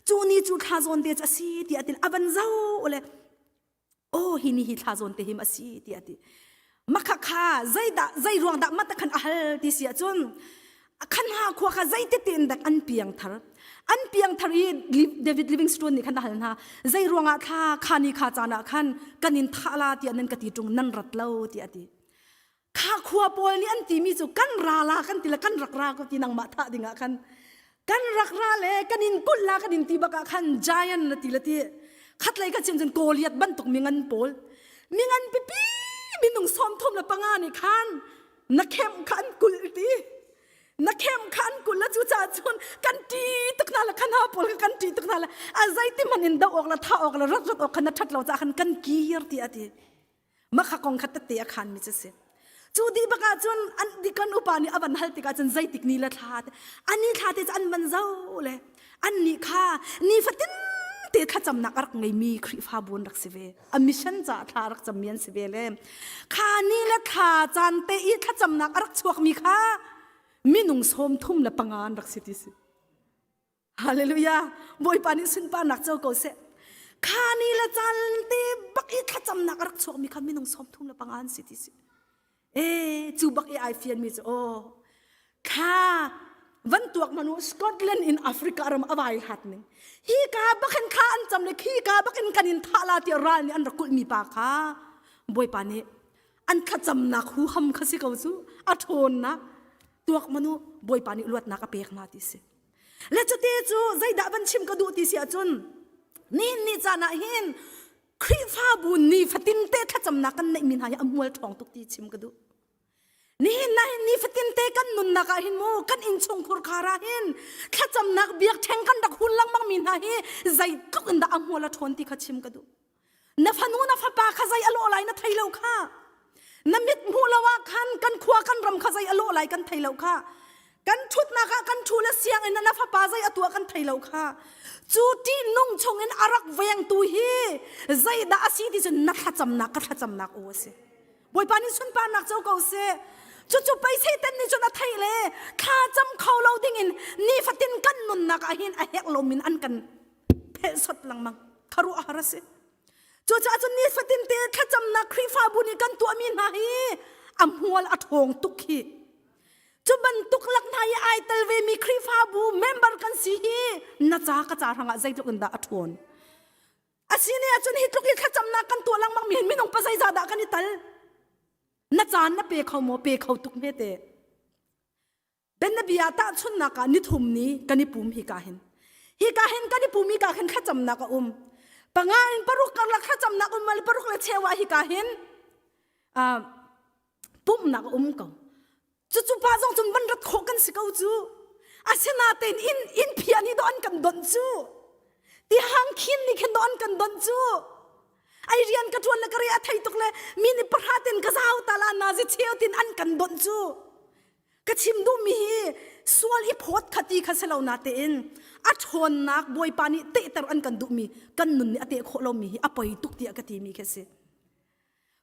Cu ni cu thla zawn te cu a si tiah a ti. A van zo le oh hi ni hi thla zawn te him a si tiah a ti. Makha kha zeidah zei ruang dah mata khan a hal ti si ahcun khan ha khua kha zeiti tein dak an piang thar an piang thar i David Livingstone nih khan a hal hna zei ruangah thla kha ni kha caan ah khan kan in thah la tiah nan ka ti ṭung nan rat lo tiah a ti kha khua pawl nih an timi cu kan ra la kan ti le kan rak ra ko ti nangmah thah dingah khan kan rak ra le kan in kulh la kan in ti bak ah khan giant na ti le ti khatlei ka chim cun Goliath bantuk mingan pawl mingan pipi minung 35 nih khan na khem kha an kulh ti na khem kha an kulh la cu caah cun kan ṭi tuk hna le khan ha pawl kha kan ṭi tuk hna le a zeiti hmanh in doh awk le thah awk le rat rat awk kha na ṭhat lo caah khan kan kir ti a ti makha kong kha tette a khan mi cu si cu dih bak ah cun an dikan upa nih a van hal tikah cun zeitik ni le thla te ani thla te cu an van zo le an nih kha nifatin te thlacamnak a rak ngeimi Khrihfabu an rak si ve a mission caah thla a rak cammi an si ve le kha ni le thla caan te i thlacamnak a rak chuakmi kha minung 35 an rak si ti si Hallelujah Bawipa nih sunparnak co ko seh kha ni le caan te bak i thlacamnak a rak chuakmi kha minung 35 an si ti si E cu bak i ai fianmi cu aw kha van tuak manu Scotland in Africa ram a vai hat ning hi ka bakin kha an cam le khi ka bakin kan in thah la tiah ral nih an rak kulh mi pa kha bawipa nih an thlacamnak huham kha si ko cu a ṭhawnnak tuak manu bawipa nih luatnak a pek hna ti si le cute cu zeidah van chim ka duh ti si ahcun. Nihin ni caan ah hin Khrihfabu ni fatin te thlacamnak kan neihmi hna hi a hmual ṭhawng tuk ti chim ka duh. Nihin na hin nifatin te kan nunnak ah hin mu kan innchungkhur khar ah hin thlacamnak biakṭheng kan rak hun lengmang mi hna hi zeitluk in dah a hmual a ṭhawn ti kha chim ka duh. Na fanu na fapa kha zei a lawh lai na thei lo kha. Na mit hmuh lo ah khan kan khua kan ram kha zei a lawh lai kan thei lo kha. Kan ṭhutnak ah kan ṭhu le sianginn ah na fapa zei a tuah kan thei lo kha. Cu ṭihnung chungin a rak vengtu hi zeidah a si ti cun na thlacamnak ka thlacamnak aw a si. Bawipa nih sunparnak co ko seh. Cucu pei Satan nih cun a theih le thla cam kho lo dingin nifatin kan nunnak ah hin a herh lomin an kan phelhsot lengmang. Kharuah har a si. Cucaah cun nifatin te thlacamnak Khrihfabu nih kan tuahmi hna hi a hmual a ṭhawng tuk hi. Cu bantuk lak hna i ai tel vemi Khrihfabu member kan si hi na ca ka ca hrangah zeitluk in dah a ṭhawn. Asine ahcun hi tluk i thlacamnak kan tuah lengmang mi hin minung pa zeizah dah kan i tal? Na caan na pe kho maw? Pe kho tuk hme te. Bianabia tahchunnak ah nithum ni kan i pum hi ka hin. Hi ka hin kan i pum hi ka hin thlacamnak a um. Panga in paruk karlak thlacamnak um mal paruk le cheu ah hi ka hin uh, pumhnak a um ko. Cucu pa zong cun van rat khawh kan si ko cu. Asinain inn inn phia nih dawh an kan donh cu. Ti hang khin nih khin dawh an kan donh cu. Ai rian ka ṭuan le ka re a thei tuk le mi nih pahra tin ka zau ta la na zi cheu tin an kan donh cu. Ka chim duhmi hi sual i phawt kha ti kha si lo na tein a ṭhawnnak Bawipa nih tehter an kan duhmi kan nun nih a teh khawh lomi hi a poi tuk tiah ka timi khi a si.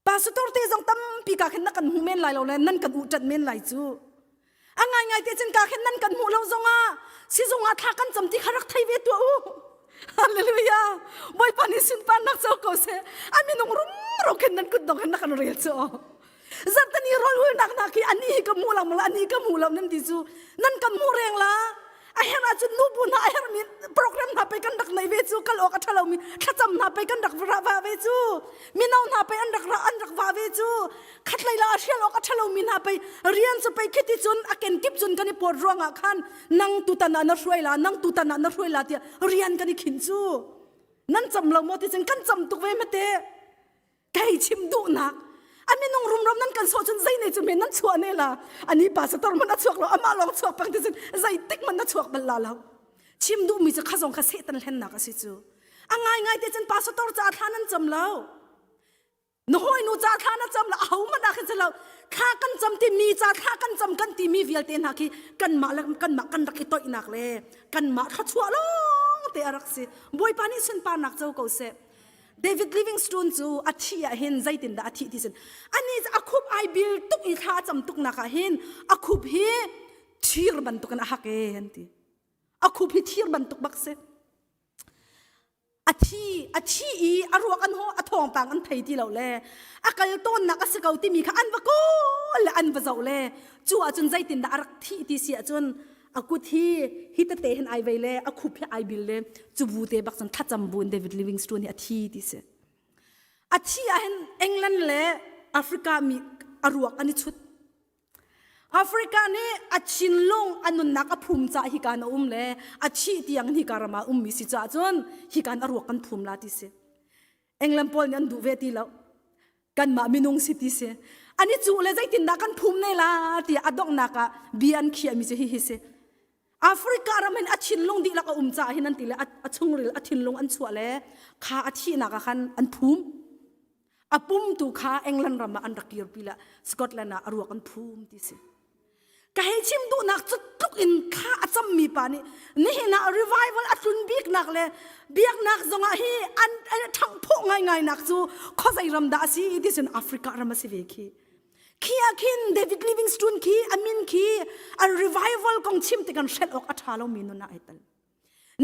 Pastor te zong tampi ka khin na kan hmu men lai lo le nan kan uh ṭanh men lai cu. A ngaingai te cun ka khin nan kan hmuh lo zongah sizung ah thla kan cam ti kha rak thei ve tuah u. Hallelujah. Bawipa nih sunparnak co ko seh. A minung rumro khin nan kut dong hin na kan rel cu. Zarhtani rawl ulnak hna khi ani hi ka hmu lo mala ani ka hmu lo nan ti cu nan kan hmu reng la. A herh ahcun nubu hna a herhmi program hna pei kan rak nei ve cu kal awk a ṭha lomi thlacam hna pei kan rak ra va ve cu mino hna pei an rak ra an rak va ve cu khatlei la a hrial awk a ṭha lomi hna pei rian cu pei khiti cun a kenkip cun kan i pawt ruangah khan nang tutan ah na hruai la nang tutan ah na hruai la tiah rian kan i khinh cu nan cam lo maw ti cun kan cam tuk ve mate Kei chim duhnak a minung rumro nan kan sawh cun zei ne cu men nan chuah ne la ani pastor man a chuak lo amah lawng chuak pang ti cun zeitik man na chuak bal la lo chim duhmi cu kha zong kha satan hlennak a si cu a ngai ngai te cun pastor ca thla nan cam lo na hawinu ca thla na cam lo aho man ah khin si lo thla kan cam ti mi ca thla kan cam kan ti mi vialte hna khi kanmah le kanmah kan rak i toihnak le kanmah thluachuah lawng te a rak si bawipa nih sunparnak co ko seh David Livingstone cu a thih ah hin zeitindah a thih ti sin ani cu a khup ai bil tuk i thla a cam tuk nak ah hin a khup hi thir bantukin a hak e an ti a khup hi thir bantuk bak si a thi a thi i a ruak an ho a thawngpang an thei ti lo le a kal tawnnak a si ko timi kha an va kawl le an va zoh le cu ahcun zeitindah a rak thih ti si ahcun a kut hi hi tete hin ai vei le a khup hi ai bil le cu bu te bak cun thlacam bu in David Livingstone hi a thi ti si a thi ah hin England le Africa mi a ruak an i chut Africa nih a thinlung a nunnak a phum ca hi kan a um le a thih tiang hi ka ram ah ummi si caah cun hi kan a ruak kan phum la ti si England pawl nih an duh ve ti lo kanmah minung si ti si an i cuh le zeitindah kan phum ne la tiah a donghnak ah bia an khiahmi cu hihi si Africa ram hin a thinlung dihlak a um caah hin an ti le a chungril a thinlung an chuah le kha a thihnak ah khan an phum a pum tu kha England ram ah an rak kirpi le Scotland ah a ruak an phum ti si Ka hei chim duhnak cu tluk in thla a cammi pa nih nihin ah revival a tlun biknak le biaknak zongah hi an ṭhanghphawh ngaingai nak cu khuazei ram dah a si ti cun Africa ram a si ve khi. Khi ah khin David Livingstone khi a min khi an revival kong chim tik an hrelh awk a ṭha lomi nun ah ai tel.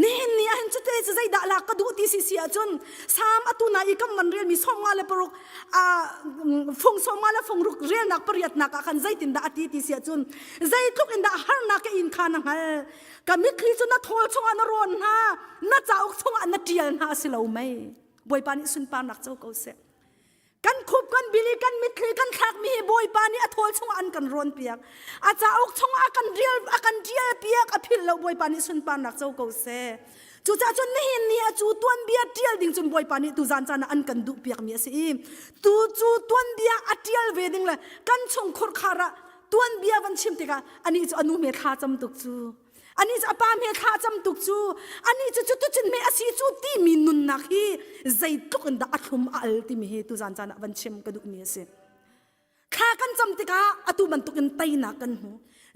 Nihin ni ahhin cute cu zeidah lak ka duh ti si si ahcun Salm atu na i kam man relmi 51 le paruk fung 50 le fung ruk relnak pariatnak ah khan zeitindah a ti ti si ahcun zeitluk in dah harnak ka in kha na hngal ka mitthli cu na thawl chungah na rawn hna na cauk chungah na ṭial hna a si lo mei Bawipa nih sunparnak co ko seh Kan khup kan bil i kan mitthli kan thlakmi hi Bawipa nih a thawl chungah an kan rawn piak. A cauk chungah a kan rial a kan rial piak a philh lo Bawipa nih sunparnak co ko seh. Cucaah cun nihin ni ah cu tuanbia ṭial ding cun Bawipa nih tuzan caan ah an kan duhpiakmi a si i tu cu tuanbia a ṭial ve ding le kan chung khurkhar ah tuanbia van chim tikah anih cu a nu hme thla cam tuk cu anih cu a pa hme thla cam tuk cu anih cu cutucun hme a si cu timi nunnak hi zeitluk in dah a thlum a al timi hi tuzan caan ah van chim ka duhmi a si. Thla kan cam tikah atu bantukin teinak kan hmu.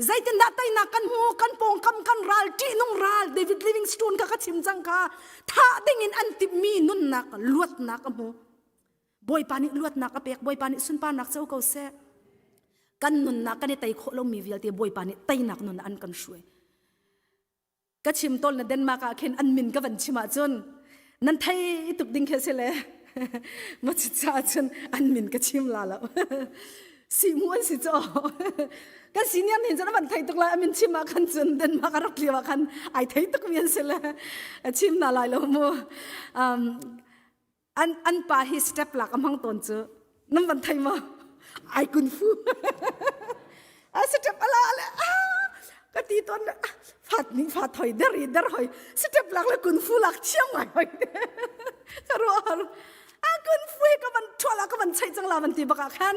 Zeitindah teinak kan hmu? Kan pawngkam kan ral, ṭihnung ral, David Livingstone kha ka chim cang kha thah dingin an timhmi nunnak luatnak a hmu. Bawipa nih luatnak a pek, Bawipa nih sunparnak co ko seh. Kan nunnak kan i tei khawh lomi vialte Bawipa nih teinak nun an kan hruai. Ka chim tawn na Denmark ah khin an min ka van chim ahcun nan thei tuk ding khi si le ma cha cun an min ka chim la lo si mu an si cho kan senior nin cun van thei tuk lai amin chim ah khan cun Denmark a rak lio ah khan ai thei tuk mi an si le chim na lai lo mu um, An an pa hi step lak a hmang tawn cu nan van thei maw? Ai kun fu. A step ala le ka ti tawn le fat ning fat hoi der i der hoi step lak le kun fu lak thiam ngai hoi. Ka ruah har. A kun fu he ka van thuala ka van chei cang la van ti bak ah khan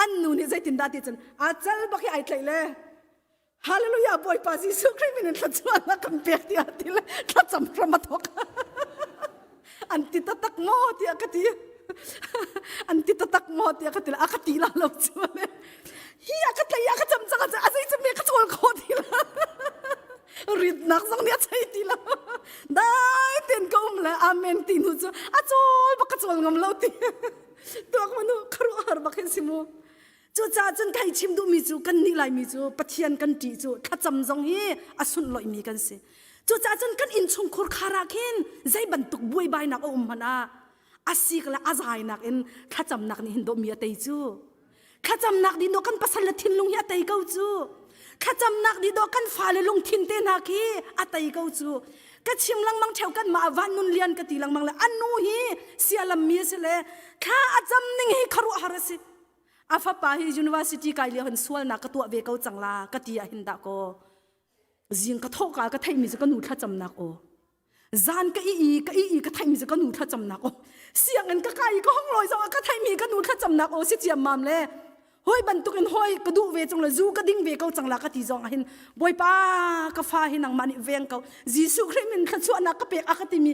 an nu nih zeitin dah ti cun a cal bak hi ai tlaih le Hallelujah Bawipa Jesuh Khrih min in thluachuahnak kan pek tiah ti le thlacam hram a thawk. An ti taktak maw tiah ka ti. An ti taktak maw tiah ka ti le a ka ti la lo cu le. Hi a ka tlai a ka cam cang a zei cam ka chawl kho ti la. Ritnak zong nih a chei ti lo. Dai ten ka um le amen ti nu cu a chawl bak ka chawl ngam lo ti. Tuak manu kharuah har bak hin si mu. Cucaah cun kai chim duhmi cu kan nih Laimi cu Pathian kan ṭih cu thlacam zong hi a sunlawihmi kan si. Cucaah cun kan innchungkhur khar ah khin zei bantuk buaibainak a um hmanh ah a sik le a zainak in thlacamnak nih hin dawhmi a tei cu. Thlacamnak nih dawh kan pasal le thinlung hi a tei ko cu. Thlacamnak nih dawh kan fale lungthin te hna khi a tei ko cu. Ka chim lengmang ṭheo kan mah van nun lian ka ti lengmang le an nu hi sialam mi a si le thla a cam ning hi khuaruahhar a si. A fapa hi university kai lio hin sualnak ka tuah ve ko cang la ka ti ah hin dah kaw zing ka thawh ka ka theihmi cu ka nu thlacamnak aw zan ka i i ka i i ka theihmi cu ka nu thlacamnak aw sianginn ka kai i ka hong lawi zong ah ka theihmi ka nu thlacamnak aw si ciammam le hoi bantukin hoi ka duh ve cung le zu ka ding ve ko cang la ka ti zong ah hin bawipa ka fa hi nangmah nih veng ko Jesuh Khrih min thluachuahnak ka pek a ka timi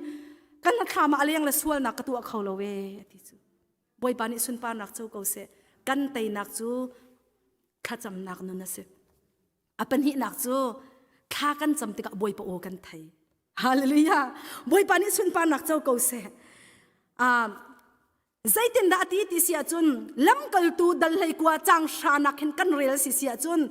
kan hnathlam ah a leng le sualnak ka tuah kho lo e ti cu Bawipa nih sunparnak co ko seh. Kan teinak cu thlacamnak nun a si. A pahnihnak cu thla kan cam tikah Bawipa aw kan thei. Hallelujah. Bawipa nih sunparnak co ko seh. Um, zeitindah a ti ti si ahcun lamkaltu dal hlei kua cang hranak hin kan rel si si ahcun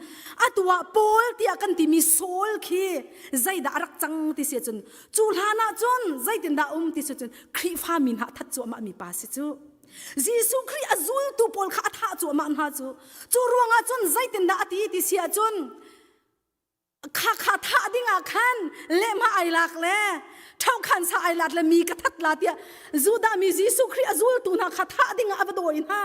atu ah Paul tiah kan timi Saul khi zeidah a rak cang ti si ahcun Cu hlan ah cun zeitindah um ti cu cun Khrihfa mi hna that cuahmah mi pa si cu. Jesuh Khrih a zultu pawl kha a thah cuahmah hna cu. Cu ruangah cun zeitindah a ti ti si ahcun kha kha thah dingah khan lehmah ai lak le ṭhokhan sa ai lat le mi ka that la tiah Judah mi Jesuh Khrih a zultu hna kha thah dingah a va dawi hna.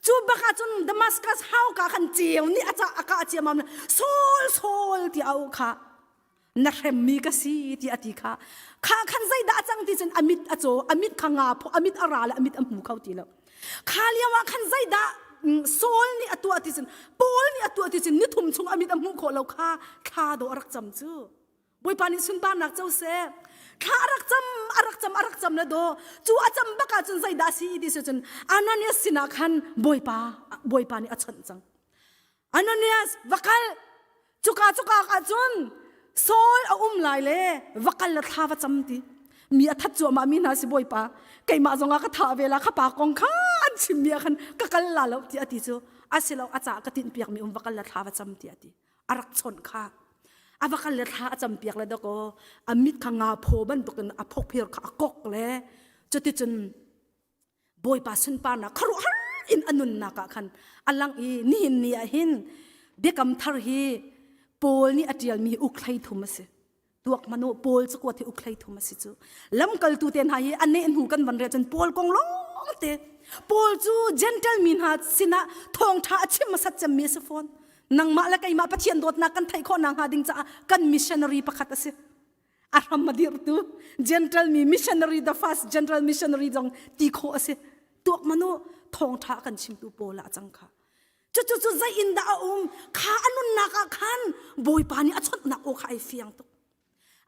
Cu bak ah cun Damascus hauka khan ceu nih a ca a kah ciammam Saul Saul tiah a auh kha. Na hremmi ka si ti a ti kha kha khan zeidah a cang ti cun a mit a caw a mit kha nga phaw a mit a ra le a mit a hmu kho ti lo kha lio ah khan zeidah Saul nih a tuah ti cun Paul nih a tuah ti cun nithum chung a mit a hmuh khawh lo kha thla dawh a rak cam cu Bawipa nih sunparnak co seh thla a rak cam a rak cam a rak cam le daw cu a cam bak ah cun zeidah si ti si cun Ananias sinah khan Bawipa Bawipa nih a chawnh cang Ananias va kal cuka cuka ah cun Saul a um lai le va kal le thla va cam ti mi a that cuahmah mi hna si bawipa keimah zong ah ka thah ve la kha pa kong kha an chim mi ah khan ka kal la lo ti a ti cu asilo a ca ka tinh piak mi um va kal le thla va cam ti a ti a rak chawnh kha a va kal le thla a cam piak le dakaw a mit kha nga phaw bantukin a phok phir kha a kok le cuticun Bawipa sunparnak khuaruahhar in a nunnak ah khan a lang i nihin ni ah hin biakam thar hi Paul nih a ṭialmi hi uk hlei thum a si. Tuak hmanh u Paul cakuat hi uk hlei thum a si cu. Lamkaltu te hna hi a neh hnu kan van rel cun Paul kong lawng te. Paul cu Gentle mi hna sinah thawngṭha a chim hmasat cemmi a si fawn. Nangmah le keimah Pathian dawtnak kan theih khawh nakhnga ding caah kan missionary pakhat a si. A hram a dirhtu General mi missionary the first general missionary zong ti khawh a si. Tuak manu thawngṭha kan chimtu pawl ah cang kha. Cucu cu zei in dah a um kha a nunnak ah khan Bawipa nih a chawnhnak aw kha ai fiang tuk.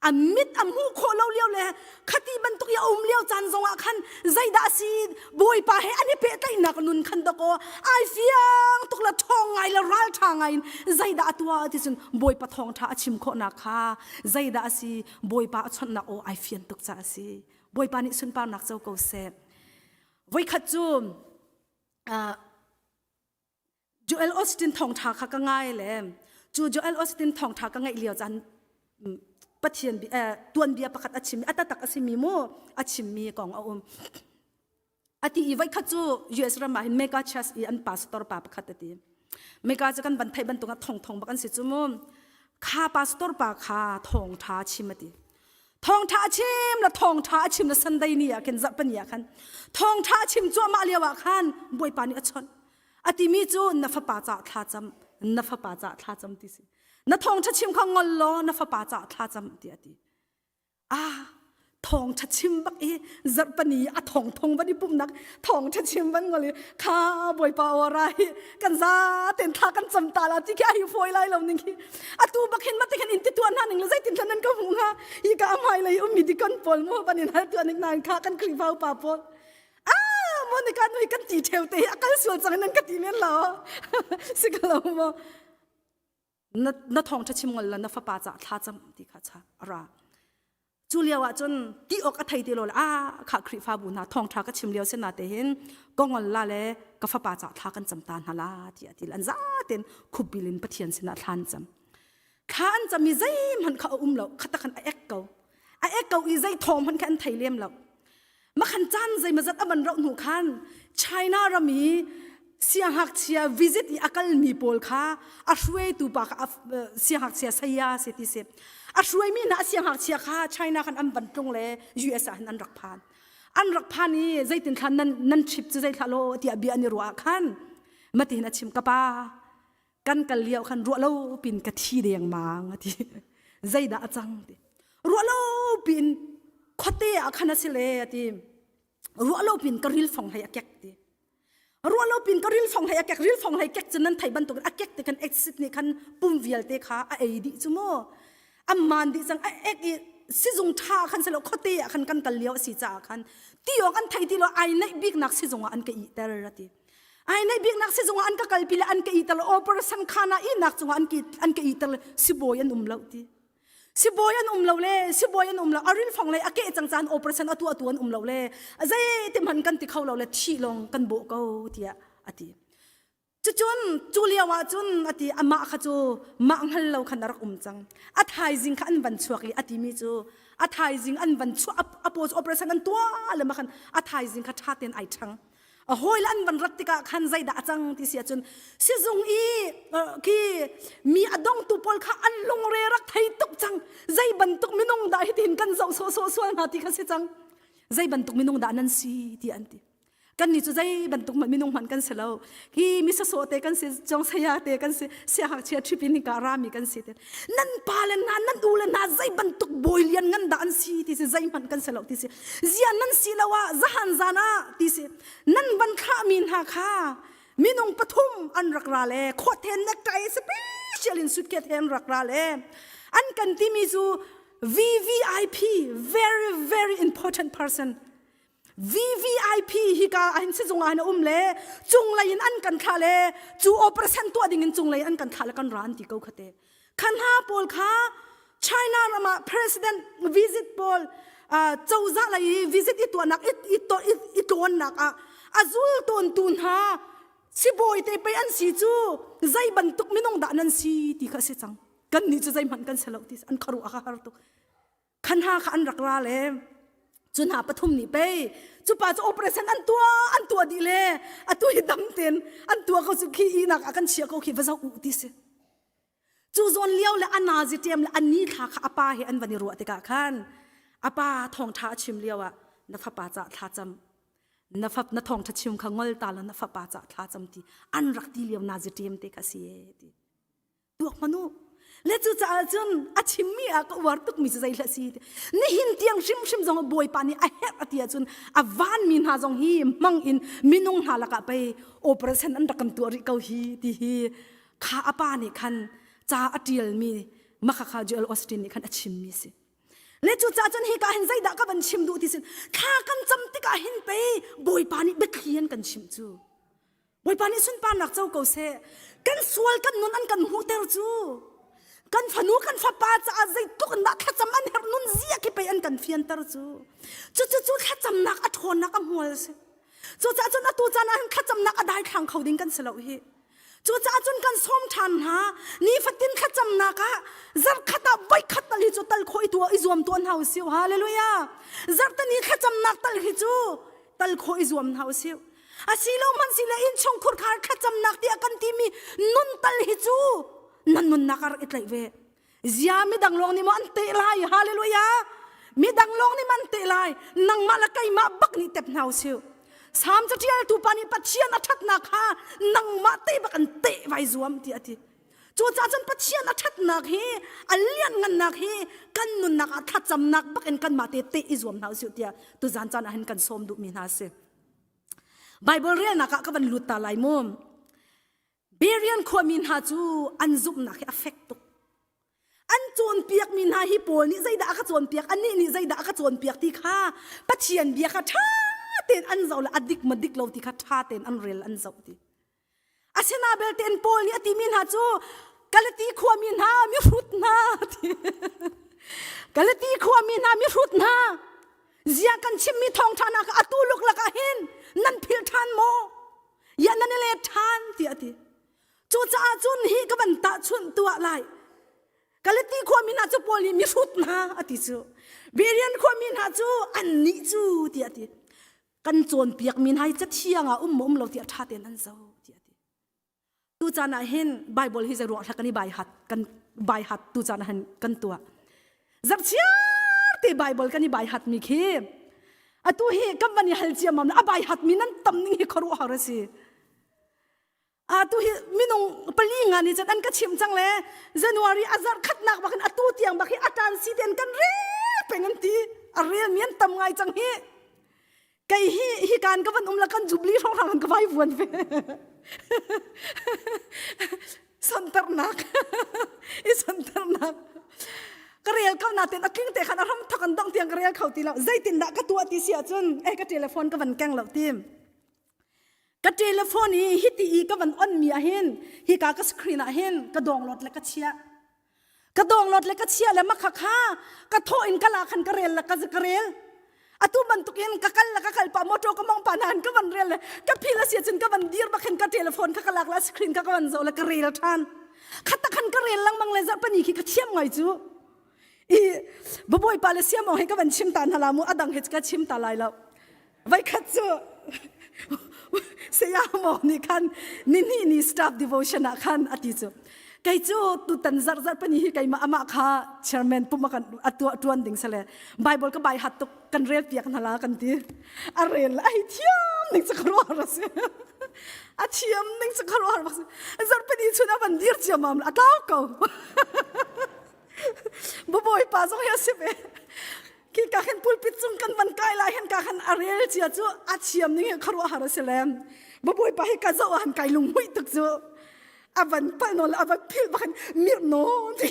A mit a hmuh khawh lo lio le khati bantuk i a um lio caan zongah khan zeidah a si Bawipa he an i pehtlaihnak nun khan dakaw ai fiang tuk le ṭhawng ngai le ralṭha ngai in zeidah a tuah ti cun Bawipa thawngṭha a chim khawhnak kha zeidah a si Bawipa a chawnhnak aw ai fian tuk caah a si. Bawipa nih sunparnak co ko seh. Voikhat cu uh, Joel Austin thawngṭha kha ka ngai le cu Joel Austin thawngṭha ka ngaih lio caan Pathian tuanbia pakhat a chim a tatak a simi mu a chimmi kong a um. A ti i voikhat cu US ram ah hin mega church i an pastor pa pakhat a ti. Mega cu kan van theih bantuk ah thong thong bak an si cu mu. Kha pastor pa kha thawngṭha chim a ti. Thawngṭha a chim la thawngṭha a chim la Sunday ni ah khin zarhpini ah khan thawngṭha a chim cuahmah lio ah khan Bawipa nih a chawnh. A timi cu na fapa caah thla cam, na fapa caah thla cam ti si. Na thawngṭha chim kha ngol law na fapa caah thla cam ti a ti. Ah, thawngṭha chim bak i zarhpani a thong thong van i pumhnak thawngṭha chim van ngol i kha Bawipa aw ra hi kan za ten thla kan cam ta la ti khi ai fawi lai lo ning khi atu bak hin mate khan in ti tuan hna ning le zeitin thlan nan ka hmuh hnga hi ka amai lei ummi dikon pawl mu ban in hal tuan ning nan kha kan Khrihfa upa pawl ah Monica nui kan ti theu te hi a kal sual cang nan ka ti men lo si ka lo mo na na thong tha chim ngol la na fapa ca thla cam ti kha cha ra Cu lio ah cun ti awk a thei ti lo le a kha Khrihfabu hna thawngṭha ka chim lio sin te hin ka ngol la le ka fapa ca thla kan cam ta hna la tiah ti an zaten khupbil in Pathian sinah thla an cam. Thla an cam i zeihmanh kha a um lo khata khan a ek ko. A ek ko i zei thawng hmanh kha an thei lem lo. Makhan caan zeimazat a van rauh hnu khan China ram i siangngakchia visit i a kalmi pawl kha a hruaitu pa kha siangngakchia saya si ti si a hruaimi hna a siangngakchia kha China khan an van tlung le US ah hin an rak phan an rak phan i zeitin thla nan nan trip cu zei thla lo tiah bia an i ruah ah khan matihin a chim ka pa kan kal lio khan ruah lo pin ka thi dengmang a ti zeidah a cang ti ruah lo pin khuate ah khan a si le a ti ruah lo pin ka ril fong hlei a kek ti ruah lo pin ka ril fong hlei a kek ril fong hlei kek cu nan thei bantuk a kek te khan acid nih khan pum vialte kha a ei dih cu mu amman dih cang a ek i sizung tha khan selo khuate ah khan kan kal lio a si caah khan ti awk an thei ti lo ai neih biknak sizung ah an ka ih ter a ti ai neih biknak sizung ah an ka kalpi le an ka ih ter operation khana ihnak cungah an an ka ih ter sibawi an um lo ti sibawi an um lo le sibawi an um lo aril fong le a ke cang caan operation atu atu an um lo le zei ti man kan ti kho lo le thi long kan bo ko tiah ati cucun cu lio ah cun ati amah kha cu mah hngal lo khan a rak um cang a thaizing kha an van chuak i ati mi cu a thaizing an van chuah a paw cu operation an tuah le ma khan a thaizing kha tha ten ai ṭhang a hawi an van rat tikah khan zeidah a cang ti si ahcun sizung i khi mi a dongtu pawl kha an lungre rak thei tuk cang zei bantuk minung dah hitin kan zoh sawhsawh sual hna ti kha si cang zei bantuk minung dah nan si ti an ti kan nih cu zei bantuk minung hmanh kan si lo hi mi sawsawh te kan si cong saya te kan si siangngakchia trip in hika rami kan si te nan pa le hna nan u le hna zei bantuk bawi lian ngan dah an si ti si zeihmanh kan si lo ti si zia nan si lo ah zahan zan ah ti si nan van thlahmi hna kha minung pathum an rak ra le khuathen necktie special in suitcase he an rak ra le an kan timi cu VVIP very very important person VVIP hika ahin sizung ah na um le cunglei in an kan thlah le cu operation tuah ding in cunglei an kan thlah le kan ra an ti ko khate khan ha pawl kha China ram ah president visit pawl cozah lei i visit i tuahnak i tlawnnak ah a zul tawntu hna sibawi te pei an si cu zei bantuk minung dah nan si ti kha si cang kan nih cu zeihmanh kan si lo ti an kharu a har tuk khan ha kha an rak ra le cu hna pathum nih pei cu pa cu operation an tuah an tuah dih le atu hi dam ten an tuah ko cu khi inak ah kan chia ko khi va zoh u ti si cu zawn lio le a nazi ṭem le a ni thla kha a pa he an van i ruah tikah khan a pa thawngṭha a chim lio ah na fapa cah thla cam na fap na thawngṭha chim kha ngol ta la na fapa cah thla cam ti an rak ti lio nazi ṭem te kha si e ti tuak hmanu. Le cucaah cun a chimmi ah ka uar tukmi cu zei hlah si nihin tiang hrimhrim zong Bawipa nih a herh a ti ahcun a vanmi hna zong hi hmang in minung hna lakah pei operation an rak kan tuah rih ko hi ti hi kha a pa nih khan ca a ṭialmi makhakha Joel Austin nih khan a chimmi si. Le cucaah cun hika hin zeidah ka van chim duh ti sin thla kan cam tikah hin pei Bawipa nih biathli an kan chimh cu. Bawipa nih sunparnak co ko seh. Kan sual kan nun an kan hmuhter cu. Kan fanu kan fapa caah zeitluk in dah thlacam an herh nun zia khi pei an kan fianter cu. Cucu cu thlacamnak a ṭhawnnak a hmual si. Cucaah cun atu caan ah hin thlacamnak a daithlang kho ding kan si lo hi. Cucaah cun kan sawm ṭhan hna. Nifatin thlacamnak ah zarkhat ah voikhat tal hi cu tal khawh i tuah i zuam tuah hna usih. Hallelujah. Zarhteni thlacamnak tal hi cu tal khawh i zuam hna usih. Asilo hmanh sile innchungkhur khar thlacamnak tiah kan timi nun tal hi cu nan nunnak ah rak i tlaih ve. Zia midang lawng nih maw an teh lai? Hallelujah. Midang lawng nih man teh lai. Nangmah le keimah bak nih tep hna usih. Salm caṭialtu pa nih Pathian a ṭhatnak kha nangmah te bak an teh vai zuam ti a ti. Cucaah cun Pathian a ṭhatnak hi a lianngannak hi kan nunnak ah thlacamnak bak in kanmah te teh i zuam hna usih tiah tuzan caan ah hin kan sawm duhmi hna a si. Bible relnak ah ka van lut ta lai mu. Berean khuami hna cu an zumhnak hi a fek tuk. An cawnpiakmi hna hi Paul nih zeidah a ka cawnpiak, anih nih zeidah a ka cawnpiak ti kha Pathian bia kha ṭha tein an zoh le a dik ma dik lo ti kha ṭha tein an rel an zoh ti. Asina belte in Paul nih a timi hna cu Galati khuami hna mihrut hna ti. Galati khuami hna mihrut hna zia kan chimmi thawngṭha nak atu luklak ah hin nan philh ṭhan maw? Ya nan i let ṭhan tiah a ti. Cucaah cun hi ka van tahchunh tuah lai. Galati khuami hna cu Paul nih mihrut hna a ti cu. Berean khuami hna cu annih cu tiah a ti. Kan cawnpiakmi hna hi cathiang ah um maw um lo tiah ṭha tein an zoh tiah a ti. Tu caan ah hin Bible hi zeiruang hlak kan i baihat kan baihat tu caan ah hin kan tuah. Zarhchiar te Bible kan i baihat mi khi atu hi kan van i hal ciammam a baihat mi nan tam ning hi khuaruahhar a si. Atu hi minung pali nga nih cun an ka chimh cang le January a zarh khatnak bak in atu tiang bak hi a tan si ten kan rel peng an ti. A rel mi an tam ngai cang hi. Kei hi hi kan ka van um la kan jubilee hrawnghrang ka vai vuan ve. Santernak. I santernak. Ka rel ko na ten a tling te khan a ram thok an dong tiang ka rel kho ti lo. Zeitin dah ka tuah ti si ahcun eh ka telephone ka van keng lo tim. Ka telephone hi hiti i ka van on mi ahhin hika ka screen ah hin ka download le ka chiah. Ka download le ka chiah le makha kha ka thawh in ka la khan ka rel le ka ka rel. Atu bantukin ka kal le ka kal pa motor ka mong pa nain ka van rel le ka phil a si cun ka van dir bak hin ka telephone kha ka lak la screen kha ka van zoh le ka rel ṭhan. Khat khan ka rel lengmang le zarhpani khi ka thiam ngai cu. I babawipa le siamong he ka van chim ta hna la mu adang he ka chim ta lai lo. Voikhat cu saya maw nih khan nihnih ni staff devotion ah khan a ti cu kei cu tutan zarh zarh pani hi keimah amah kha chairman pum kan a tuah tuan ding sale bible ka bai hat tuk kan rel piak hna la kan ti a rel ai thiam ning cu kharuah ra si a thiam ning cu kharuah bak si zarh pani chun a van dir ciamam a tlau ko babawi pa zong hi a si ve Khi ka khan pulpit cung kan van kai lai hin ka khan a rel cia cu a thiam ning hi khuaruahhar a si lem. Babawipa hi ka zoh ah han kai lungmuih tuk cu. A van pal nawn le a van philh bak hin mirh nawn ti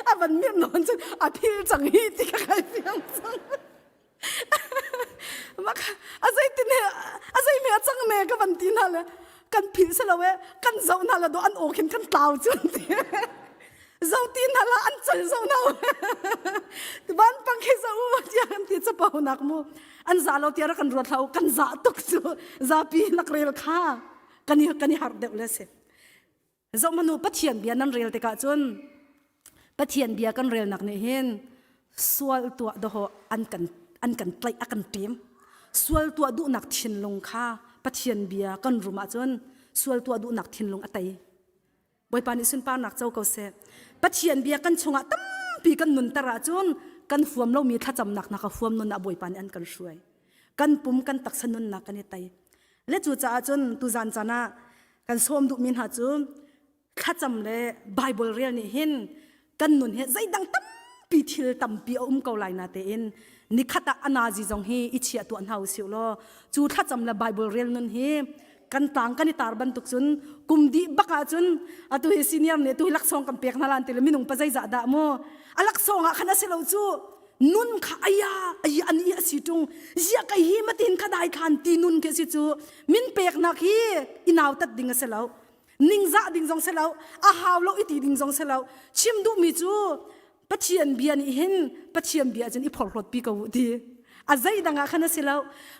a van mirh nawn cun a phil cang hi ti ka kai fiang cang. A zeitin he a zei me a cang me ka van ti hna le kan philh si lo e kan zoh hna le do an aw khin kan tlau cun ti zo ti hna la an cal zo na van pang khi zo u tiah kan ti capo nak mu an za lo tiah kan ruat hlah kan za tuk cu zapi nak rel kha kan i kan i harh deuh le si Zohmanu Pathian bia nan rel tikah cun Pathian bia kan relnak nih hin sual tuah dawhawh an kan an kan tlaih a kan ṭem. Sual tuah duhnak thinlung kha Pathian bia kan rum ahcun sual tuah duhnak thinlung a tei. Bawipa nih sunparnak co ko seh. Pathian bia kan chungah tampi kan nunter ahcun kan huam lomi thlacamnak hna kha huam nun ah Bawipa nih an kan hruai. Kan pum kan taksa nunnak kan i tei. Le cucaah cun tuzan caan ah kan sawm duhmi hna cu. Thlacam le Bible rel nih hin kan nun hi zeidang tampi thil tampi a um ko lai na tein nikhat ah anazi zong hi i chiah tuah hna usih law cu thlacam le Bible rel nun hi kan tang kan i tar bantuk cun kum dih bak ah cun atu hi senior nih tu hi laksawng kan pek hna lan ti le minung pa zeizah dah mu a laksawng ah khan a si lo cu nun kha aya aya ani a si tung zia kai hi matin kha dai thlan ti nun ke si cu min pek nak hi inau tat ding a si lo ningzah ding zong si lo a hau lo i ti ding zong si lo chim duhmi cu Pathian bia nih hin Pathian bia cun i phorhlawt pi ko u ti a zeidang ah khan a si lo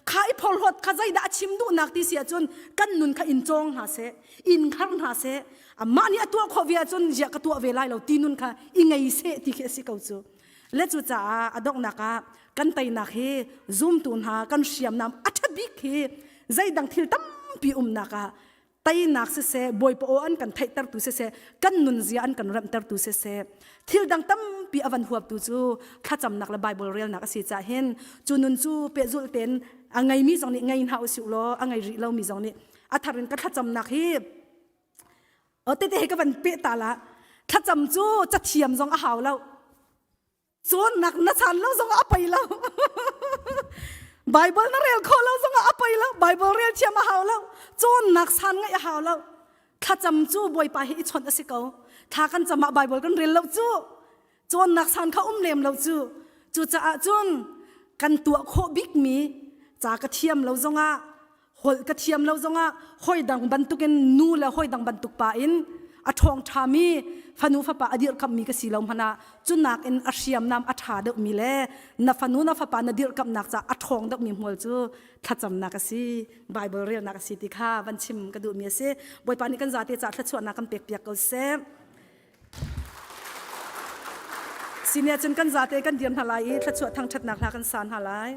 kha i phorhlawt kha zeidah a chim duhnak ti si ahcun kan nun kha in cawng hna seh in khar hna seh amah nih a tuah khawh ve ahcun ziah ka tuah ve lai lo ti nun kha i ngei seh ti khi a si ko cu le cu caah a donghnak ah kan teinak hi zumtu hna kan hriamnam a ṭha bik hi zeidang thil tampi umnak ah teinak siseh bawipa aw an kan theihtertu siseh kan nunzia an kan remhtertu siseh thil dang tampi a van huaptu cu thlacamnak le Bible relnak a si cah hin cu nun cu pehzulh tein a ngeimi zong nih ngei hna usih law a ngei rih lomi zong nih a thar in ka thlacamnak hi o tete he ka van peh ta la thlacam cu cathiam zong a hau lo cawnnak na chan lo zongah a poi lo Bible na rel khawh lo zongah a poi lo Bible rel thiam a hau lo cawnnak san ngaih a hau lo thlacam cu Bawipa hi i chawnh a si ko thla kan cam ah Bible kan rel lo cu cawnnak san kha um lem lo cu cucaah cun kan tuah khawh bikmi ca ka thiam lo zongah holh ka thiam lo zongah hoi dang bantukin nu le hoi dang bantuk pa in a ṭhawng ṭhami fanu fapa a dirhkamhmi ka si lo hmanh ah cunak in a hriamnam a ṭha deuhmi le na fanu na fapa na dirhkamhnak caah a ṭhawng deuhmi hmual cu thlacamnak a si Bible relnak a si ti kha van chim ka duhmi a si Bawipa nih kan zate caah thluachuahnak kan pekpiak ko seh Senior cun kan zate kan dir hna lai i thluachuah thangṭhatnak hla kan sa hna lai.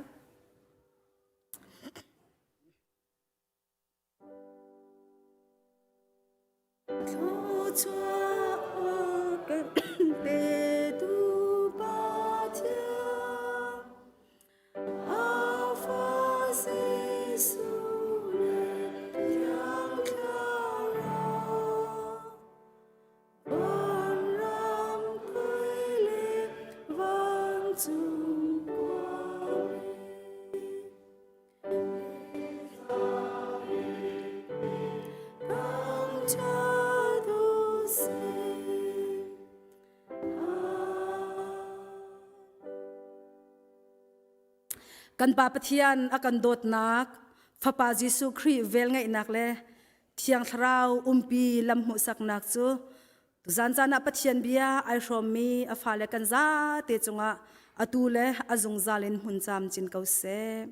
Thluachuah kan petu Pathian, Alpha Jesuh le Thiang Thlarau, Vanram tui le vancung khuami. Kan Pa Pathian a kan dawtnak, Fapa Jesuh Khrih velngeihnak le Thiang Thlarau umpi lam hmuhsaknak cu Tuzan caan ah Pathian bia ai hrawmmi a fale kan zate cungah atu le a zungzal in hmun camcin ko seh.